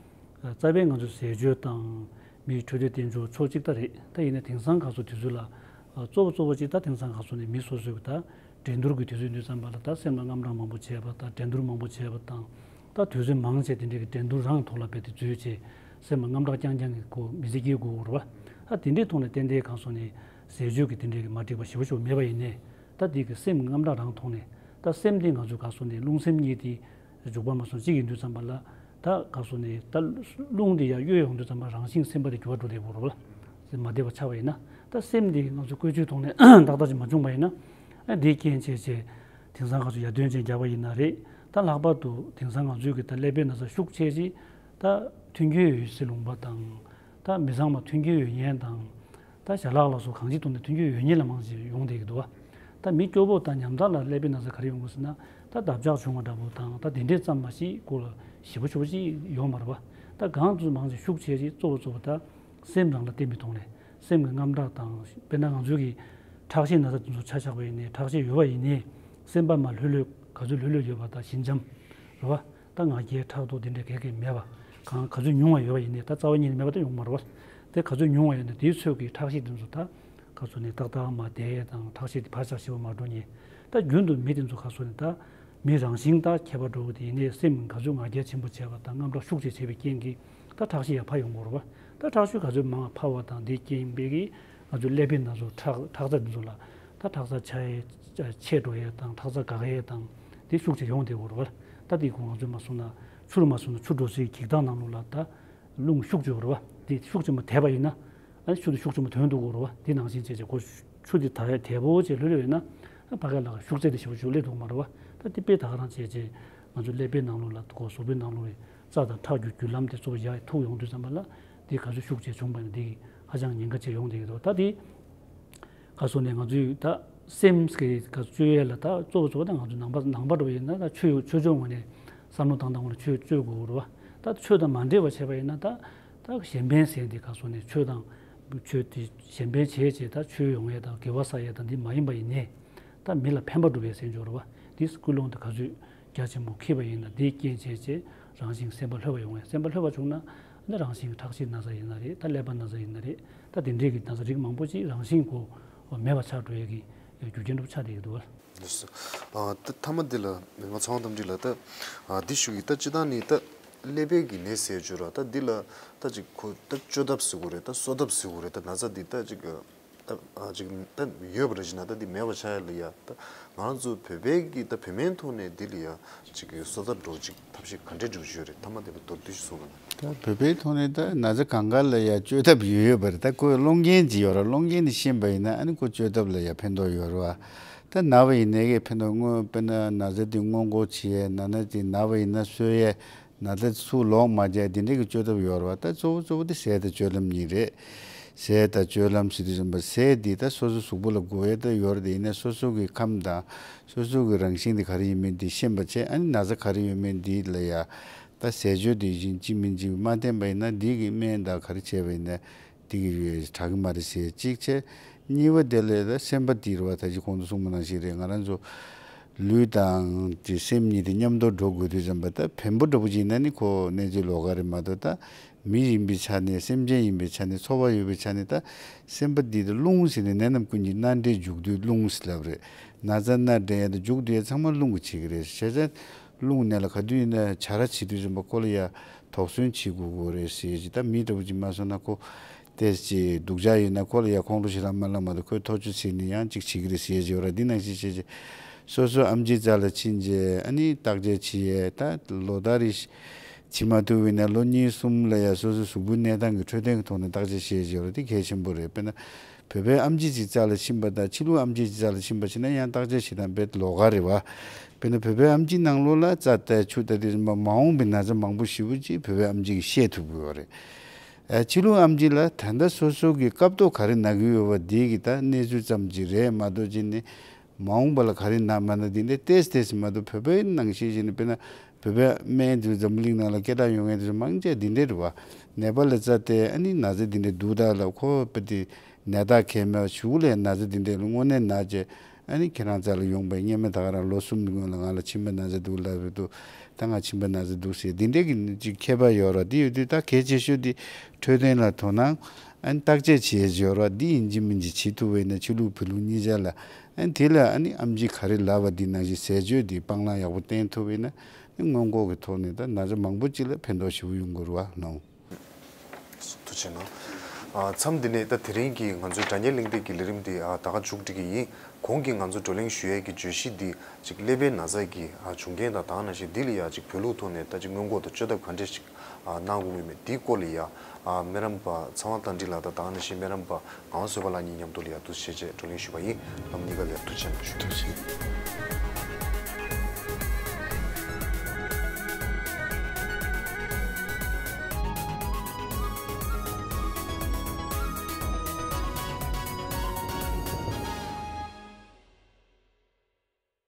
རྩ་བའི་ང་ཚོས་ཟས་སྤྱོད་དང་། མིའི་འཕྲོད་བསྟེན་བསྟེན་ཕྱོགས་ཕྱོགས་གཅིག་ལྟ་རེད། ད་ཡིན་ན་དེང་སང་ག་ཚོད་དུས་ཚོད་ལ་གཙོ་བོ་གཙོ་བོ་གཅིག་ད་དེང་སང་ག་ཚོད་ནས་མི་སོ་སོའི་ད་འགྲན་བསྡུར་གྱི་དུས་ཚོད་དུས་ཙམ་པ་ལ་ད་སེམས་ལ་དངངས་སྐྲག་མང་པོ་བྱས་པ་དང་འགྲན་བསྡུར་མང་པོ་བྱས་པ་དང་། ད་དུས་ཚོད་མང་ཆེ་དེ་འདྲའི་གི་འགྲན་བསྡུར་རང་ཐོག་ལ་རྦད་དེ་འཛུལ་བྱས་སེམས་ལ་དངངས་སྐྲག་རྐྱང་རྐྱང་གི་སྒོ་མི་ཚེ་སྐྱེལ་དགོས་རེད་བ། ད་དེ་འདྲའི་ཐོག་ནས་ཏན་ཏན་ག་ཚོད་ནས་ཟས་སྤྱོད་ཀྱི་དེ་འདྲའི་གི་མ་འགྲིག་པ་ཞེ་པོ་ཞེ་པོ་མེད་པ་ཡིན་ནའི། ད་དེ་གི་སེམས་དངངས་སྐྲག་རང་ཐོག་ནས་ད་སེམས་དེ་ང་ཚོས་ག་ཚོད་ནས་རླུང་སེམས་གཉིས་དེ། འཇུག་པ་མ་སོང་གཅིག་ཡིན་དུས་ཙམ་པ་ལ། ད་ག་སོང་ནས་ད་རླུང་འདི་ཡར་གཡོ་ཡོང་དུས་ཙམ་པ་རང་བཞིན་སེམས་པ་དེ་འགྱུར་བ་འགྲོ་བསྡད་ཡོད་རེད་བ། མ་བདེ་བ་ཆགས་པ་ཡིན་ན། ད་སེམས་འདི་ང་ཚོ་བཀོལ་སྤྱོད་ཐོག་ནས་ཏག་ཏག་ཅིག་མ་བྱུང་བ་ཡིན་ན། ཨ་འདིའི་རྐྱེན་བྱས་བྱས། དེང་སང་ག་ཚོད་ཡར་ཐོན་ཅན་རྒྱག་པ་ཡིན་ན་རེད། ད་ལྷག་པར་དུ་དེང་སང་ང་ཚོའི་གི་ད་ཀླད་པའི་ན་ཚ་ཤུགས་ཆེ་ཅིག་ད་མཐུན་རྐྱེན་ཡོད་སའི་ལུང་པ་དང་། ད་མི་ཚང་མ་མཐུན་རྐྱེན་ཡོད་མཁན་དང་། ད་ཞལ་ལག་ལ་སོགས་གང་ཅིའི་ཐོག་ནས་མཐུན་རྐྱེན་ཡོད་མཁན་ལ་མང་ཆེ་ཡོང་བསྡད་ཀྱི་འདུག་བ། ད་མི་སྐྱོ་པོ་དང་ཉམ་ཐག་ལ་ཀླད་པའི་ན་ཚ་ག་རེ་ཡོང་གི་ཟེར་ན། ད་འདབ་ཆགས་བྱུང་བ་འདྲ་པོ་དང་ད་དེ་འདྲས་ཙམ་མ་ཞིག་ཁོ་ལ་ཞེ་པོ་ཞེ་པོ་ཅིག་ཡོང་མ་རེད་བ། ད་གང་ཚོད་མང་ཆེ་ཤུགས་ཆེ་ཆེ་གཙོ་བོ་གཙོ་བོ་ད་སེམས་རང་ལ་བརྟེན་པའི་ཐོག་ནས་སེམས་ཀྱི་དངངས་སྐྲག་དང་དཔེར་ན་ང་ཚོའི་གི་ཁྲག་ཤེད་ན་ཚ་དེ་ཚོ་ཆ་བཞག་པ་ཡིན་ནའི་ཁྲག་ཤེད་ཡོད་པ་ཡིན་ནའི་སེམས་པ་མར་ལྷོད་ལྷོད་ག་ཚོད་ལྷོད་ལྷོད་ཡོད་པ་དང་ཞི་འཇམ། རེད་བ། ད་ང་རྒྱལ་ཕྲག་དོག་འདི་འདྲ་ག་གེ་མེད་པ། གང་ག་ཚོད་ཉུང་བ་ཡོད་པ་ཡིན་ནའི་ད་རྩ་བ་ཉིད་ནས་མེད་པ་ད་ཡོང་མ་རེད་བ། དེ་ག་ཚོད་ཉུང་བ་ཡོད་ན་དེའི་ཚོད་ཀྱི་ཁྲག་ཤེད་འདི་ཚོ་ད་ག་ཚོད་ནས་ཏག་ཏག་མར་བསྡད་ཡས་དང་ཁྲག་ཤེད་དེ་བར་ཆགས་ཞེ་པོ་མ་འགྲོ་ཉེན། ད་རྒྱུན་དུ་མི་དེ་ཚོ་ག་ཚོད་ནས་ད་མི་རང་བཞིན་ད་ཁྱད་པར་འགྲོ་གི་དེ་ཡིན་ནའི་སེམས་ག་ཚོད་ང་རྒྱལ་ཆེན་པོ་བྱས་པ་དང་དངངས་སྐྲག་ཤུགས་ཆེ་བྱས་པའི་རྐྱེན་གྱིས་ད་ཁྲག་ཤེད་ཡར་འཕར་ཡོང་གི་ཡོད་རེད་བ། ད་ཁྲག་ཤུགས་ག་ཚོད་མང་བ་འཕར་བ་དང་དེའི་རྐྱེན་པས་ཀྱི་ང་ཚོའི་ཀླད་པའི་ནང་ཚོ་ཁྲག་ཁྲག་རྩ་འདི་ཚོ་ལ་ད་ཁྲག་རྩ་ཆག་ཡས་ཆད་འགྲོ་ཡས་དང་ཁྲག་རྩ་འགག་ཡས་དང་དེ་ཤུགས་ཆེ་ཡོང་བསྡད་ཡོད་རེད་བ། ད་དེའི་སྐོར་ང་ཚོས་མ་སོང་ན་ཆུར་མ་སོང་ན་ཆུ་འགྲོ་སའི་འགྱིག་ཐང་ནང་ལོགས་ལ་ད་རླུང་ཤུགས་ཆེ་ཡོད་རེད་བ། དེ་ཤུགས་ཆེན་པོ་དེད་པ་ཡིན་ན་ཨ་ཆུ་དེ་ཤུགས་ཆེན་པོ་ཐོན་འདུག་གོ་རེད་བ། དེ་ནང་བཞིན་བྱས་བྱས་ཁོ་ཆུ་དེ་ད་དེད་པོ་བྱས་ལྷོད་ལྷོད་ཡིན་ན་ཨ་ཕ་ག་ལ་ཤུགས་ཚད་དེ་ཞེ་པོ་ཞིག་སླེབས་འདུག་མ་རེད་བ། ད་དེ་དཔེ་ད་ག་རང་བྱས་བྱས་ང་ཚོ་ཀླད་པའི་ནང་ལོགས་ལ་ཁོ་གཟུགས་པོའི་ནང་ལོགས་ཀྱི་རྩ་དང་ཁྲག་རྒྱུ་རྒྱུ་ལམ་དེ་ཚོ་ཡར་ཐུག་ཡོང་དུས་ཙམ་པ་ལ་དེ་ག་ཚོད་ཤུགས་ཆེ་བྱུང་བ་ཡིན་ན་དེ་ཧ་ཅང་ཉེན་ཁ་ཆེ་ཡོང་བསྡད་ཀྱི་འདུག་ད་དེ་ག་སོང་ནས་ང་ཚོས་ད་སེམས་ཀྱི་ག་བཅོས་ཡས་ལ་ད་གཙོ་བོ་གཙོ་བོ་ད་ང་ཚོ་ནང་པ་ནང་པ་འགྲོ་བ་ཡིན་ན་ད་ཆོས་ཆོས་ཕྱོགས་ངོས་ནས་བསམ་བློ་བཏང་སྟངས་ངོས་ནས་ཆོས་བཅོས་དགོས་རེད་བ། ད་ཆོས་དང་མ་འདྲེས་པ་བྱས་པ་ཡིན་ན་ད་ད་གཞན་ཕན་ཟེར་འདི་ག་སོང་ནས་ཆོས་དང་ཆོས་དེ་གཞན་ཕན་བྱས་བྱས་ད་ཆོས་ཡོང་ཡས་དང་དགེ་བ་བསགས་ཡས་དང་འདི་མ་ཡིན་པ་ཡིན་ནའི་ད་མི་ལ་ཕན་པ་སྒྲུབ་ཡས་ཟེར་འཇོག་རེད་བ། འདི་ཀུན་སློང་དེ་ག་ཚོད་རྒྱ་ཆེན་པོ་འཁྱེར་བ་ཡིན་ན་དེའི་རྐྱེན་བྱས་བྱས་རང་བཞིན་སེམས་པ་ལྷོད་པ་ཡོང་བས། སེམས་པ་ལྷོད་པ་བྱུང་ན་ཨ་ནི་རང་བཞིན་ཁྲག་ཤེད་ན་ཚ་ཡིན་ན་རེད། ད་ཀླད་པ་ན་ཚ་ཡིན་ན་རེད། ད་དེ་འདྲའི་གི་ན་ཚ་རིགས་མང་པོ་ཅིག་རང་བཞིན་གོ་མེད་པ་ཆགས་འགྲོ་ཡས་ཀྱི་རྒྱུ་རྐྱེན་འདྲ་པོ་ཆགས་བསྡད་ཀྱི་འདུག་བ། ལགས་སོ། ཨ་ད་མཐའ་མ་འདི་ལ་མི་མང་ཚང་དམ་འདི་ལ་ད་ཨ་འདི་ཞུ་གི་ད་སྤྱི་བཏང་ནི་ད་ཀླད་པའི་གི་ནད་ཟེར་བརྗོད་ར་ད་འདི་ལ་ད་ཅིག་ཁོ་ད་བཅོས་ཐབས་ཟེར་དགོས་རེད། ད་གསོ་ཐབས་ཟེར་དགོས་རེད། ད་ན་ཚ་འདི་ད་ཅིག་ད་ཨ་ཅིག་ད་ཡོད་པ་རེད་ཅེ་ན་ད་འདི་མེད་པ་ཆགས་ཡ་ལ་ཡ། ད་ང་རང་ཚོ་བོད་པའི་གི་ད་བོད་སྨན་ཐོག་ནས་འདི་ལ་ཡ་ཅིག་གི་གསོ་ཐབས་འགྲོ་ཅིག་ཐབས་ཤེས་ག་འདྲས་འགྲུབ་ཀྱི་ཡོད་རེད། ཐ་མ་དེ་ལ་མདོར་བསྡུས་ཤིག་གསུངས་ན། ད་བོད་པའི་ཐོག་ནས་ད་ན་ཚ་གང་ག་ལ་ཡ་བཅོས་ཐབས་ཡོད་ཡོད་པ་རེད། ད་ཁོས་སློང་མཁན་ཅིག་ཡོད་ར། སློང་མཁན་དེ་ཤེས་པ་ཡིན་ན་ཨ་ནི་ཁོ་བཅོས་ཐབས་ལ་ཡ་ཕན་ཐོགས་ཡོད་ར་བ། ད་ན་བ་ཡིན་ནའི་གི་ཕན་ཐོགས་སྔོན་དཔེར་ན་ན་ཚ་དེ་སྔོན་འགོག་བྱེད་ཡས། ན་ན་དེ་ན་བ་ཡིན་ན་གསོ་ཡས། ན་ཚ་ཚུར་ལོག་མ་བྱས་དེ་འདྲའི་གི་བཅོས་ཐབས་ཡོད་རེད་བ། ད་གཙོ་བོ་གཙོ་བོ་དེ་ཟས་དང་སྤྱོད་ལམ་གཉིས་རེད། ཟས་དང་སྤྱོད་ལམ་ཟེར་དུས་ཙམ་པ་ཟས་འདི་ད་སོ་སོ་གཟུགས་པོ་ལ་དགོས་ཡས་ད་ཡོད་རེད། དེ་ཡིན་ན་སོ་སོ་གི་ཁམས་དང་སོ་སོ་གི་རང་བཞིན་དེ་ག་རེ་ཡིན་མིན་དེ་ཤེས་པ་བྱས། ཨ་ནི་ན་ཚ་ག་རེ་ཡོད་མིན་འདི་ལ་ཡ་ད་ཟས་སྤྱོད་དེ་བཞིན་ཅི་མིན་ཅི་མ་བསྟེན་པ་ཡིན་ན་འདི་གི་སྨན་དང་ག་རེ་བྱས་པ་ཡིན་ན། དེ་གི་དྲག་གི་མ་རེད་ཟེར་གཅིག་བྱས། གཉིས་པ་དེ་ལས་ད་སེམས་པ་འདི་རེད་བ། ད་ཅི་གོང་དུ་གསུངས་པ་ནང་བཞིན་རེད། ང་རང་ཚོ་ལུས་དང་དེ་སེམས་གཉིས་དེ་མཉམ་དུ་འགྲོ་དགོས་དུས་ཙམ་པ་ད་བེམ་པོ་འདྲ་པོ་ཅིག་ཡིན་ན་ནི་ཁོ་གནས་ཚུལ་ལོགས་ཀ་རེད་མ་གཏོགས། ད་མི་ཡིན་པའི་ཆ་ནས་སེམས་ཅན་ཡིན་པའི་ཆ་ནས་ཚོར་བ་ཡོད་པའི་ཆ་ནས་ད་སེམས་པ་འདི་ད་རླུང་ཟེར་ནས་ནད་རྣམས་ཀུན་གྱི་མནའ་འབྲེལ་མཇུག་བསྡུས་རླུང་ཟེར་ལབ་རེད། ན་ཚ་སྣ་འདྲེན་ཡ་དང་མཇུག་བསྡུ་ཡ་ཚང་མ་རླུང་གིས་བྱེད་ཀྱི་རེད། བྱས་ཙང་རླུང་ནད་ལ་ག་དུས་ཡིན་ན་བྱ་ར་བྱེད་དུས་ཙམ་པ་ཁོ་ལ་ཡ་དོགས་ཟོན་བྱེད་དགོས་ཀྱི་རེད་ཟེར་གྱི། ད་མི་འདྲ་པོ་ཅིག་མ་སོང་ན་ཁོ་ཏོག་ཙམ་སྡུག་ཅག་ཡོད་ན་ཁོ་ལ་ཡ་ཁོང་ཁྲོ་ཞེ་དྲག་མ་ལངས་མ་གཏོགས་ཁོས་ཐག་གཅོད་བྱས་ནས་ཡང་ཅིག་བྱེད་ཀྱི་རེད་ཟེར་གྱི་ཡོད་ར། འདི་ནང་བཞིན་བྱས་བྱས་སོ་སོ་ཨེམ་ཆི་རྩ་ལ་ཕྱིན་བྱས་ཨ་ནི་བརྟག་དཔྱད་བྱེད་ཡས། ད་ལོ་ལྟར་རེ་བྱེད་མ་ཐུབ་པ་ཡིན་ན་ལོ་གཉིས་གསུམ་ལ་ཡ་སོ་སོའི་གཟུགས་པོའི་གནས་སྟངས་ཀྱི་འཕྲོད་བསྟེན་གྱི་ཐོག་ནས་བརྟག་དཔྱད་བྱེད་ཀྱི་ཡོད་ར། འདི་གལ་ཆེན་པོ་རེད། དཔེར་ན། བོད་པའི་ཨེམ་ཆི་ཅིག་རྩ་ལ་ཕྱིན་པ་དང་ཕྱི་ལུགས་ཨེམ་ཆི་ཅིག་རྩ་ལ་ཕྱིན་པ་བྱས་ན་ཡང་བརྟག་དཔྱད་བྱེད་སྟངས་རྦད་ལོགས་ཀ་རེད་བ། དཔེར་ན་བོད་པའི་ཨེམ་ཆི་ནང་ལོགས་ལ་རྩ་བལྟས་ཆུ་བལྟས་དེ་བཞིན་པ་མ་འོངས་པའི་ན་ཚ་མང་པོ་ཞེ་པོ་ཅིག་བོད་པའི་ཨེམ་ཆི་གིས་བཤད་ཐུབ་ཀྱི་ཡོད་རེད། ཨ་ཕྱི་ལུགས་ཨེམ་ཆི་ལ་ད་ལྟ་སོ་སོ་གི་སྐབས་ཐོག་ག་རེ་ན་གི་ཡོད་པ་དེ་གི་ད་གནས་ཚུལ་ཙམ་ཅིག་རེད་མ་གཏོགས་ཅིག་ནི་མ་འོངས་པ་ལ་ག་རེ་ན་མ་ན་དེ་འདྲ་ཏོག་ཙམ་ཏོག་ཙམ་མ་གཏོགས། བོད་པའི་ནང་བཞིན་ཅིག་ནི་དཔེར་ན་བོད་པའི་སྨན་དེ་འཛམ་བུ་གླིང་ནང་ལ་སྐད་གྲགས་ཡོད་མཁན་དེ་ཚོ་མང་ཆེ་དེ་འདྲ་རེད་བ། ནད་པ་ལ་རྩ་བལྟས་ཨ་ནི་ན་ཚ་དེ་འདྲ་འདུག་ད་ལབ། ཁོ་པ་དེ་ནད་རྟགས་གང་ཡང་མེད་པ་གཞུག་ལ་ན་ཚ་དེ་འདྲ་ལ་དངོས་གནས་ན་བྱས་ཨ་ནི་ཁྱེད་རང་རྩ་ལ་ཡོང་པའི་སྔོན་མ་ད་ག་རང་ལོ་གསུམ་གྱི་སྔོན་ལ་ང་ལ་མཆིན་པ་ན་ཚ་འདུག་ལབ་རེད་འདུག་ད་ང་མཆིན་པ་ན་ཚ་འདུག་ཟེར་དེ་འདྲའི་གི་ཅིག་ཁྱད་པར་ཡོད་ར། དེ་ཡོད་དུས་ད་གལ་ཆེ་ཤོས་དེ་འཕྲོད་བསྟེན་ལ་དོ་སྣང་ཨ་ནི་བརྟག་དཔྱད་བྱེད་ཡས་ཡོད་ར། འདི་ཡིན་གཅིག་མིན་གཅིག་བྱེད་ཐུབ་པ་ཡིན་ན་ཕྱི་ལུགས་བོད་ལུགས་གཉིས་ཆ་ལ་ཨ་ནི་དེ་ལ་ཨ་ནི་ཨེམ་ཆི་ག་རེ་ལབ་པ་འདི་ནང་བཞིན་ཟས་སྤྱོད་འདི་སྤང་བླང་ཡག་པོ་བསྟེན་ཐུབ་པ་ཡིན་ན་ཨ་ནི་སྔོན་འགོག་གི་ཐོག་ནས་ད་ན་ཚ་མང་པོ་ཅིག་ལ་ཕན་ཐོགས་ཞེ་པོ་ཡོང་གི་རེད་བ་ནོ། ཐུགས་རྗེ་གནང་། ཨ་མཚམས་འདི་ནས་ད་དེ་རིང་གི་ང་ཚོའི་དྲ་བརྙན་གླེང་སྟེགས་ཀྱི་ལས་རིམ་འདི་ཨ་ད་ག་མཇུག་སྒྲིལ་གྱི་ཡིན། གོང་གི་ང་ཚོ་བགྲོ་གླེང་ཞུ་ཡས་ཀྱི་བརྗོད་གཞི་འདི་ཅིག་ཀླད་པའི་ན་ཚ་གི་ཨ་བྱུང་རྐྱེན་དང་ད་ག་ནང་བཞིན་འདི་ལ་ཡ་ཅིག་བོད་ལུགས་ཐོག་ནས་ད་ཅིག་སྔོན་འགོག་དང་བཅོས་ཐབས་ག་འདྲས་ཤིག་ཨ་གནང་དགོས་ཀྱི་མེད་འདིའི་སྐོར་ལ་ཡ་ཨ་སྨན་རམས་པ་ཚེ་དབང་རྟ་མགྲིན་ལགས་དང་ད་ག་ནང་བཞིན་སྨན་རམས་པ་ངག་དབང་བཟོད་པ་ལགས་གཉིས་མཉམ་དུ་ལ་ཡ་འདུ་བྱེད་བཅས་བགྲོ་གླེང་ཞུས་པ་ཡིན། ལམ་གཉིས་ཀ་ལ་ཡ་ཐུགས་རྗེ་ཆེ་གནང་ཞུ། ཐུགས་རྗེ་ཆེ།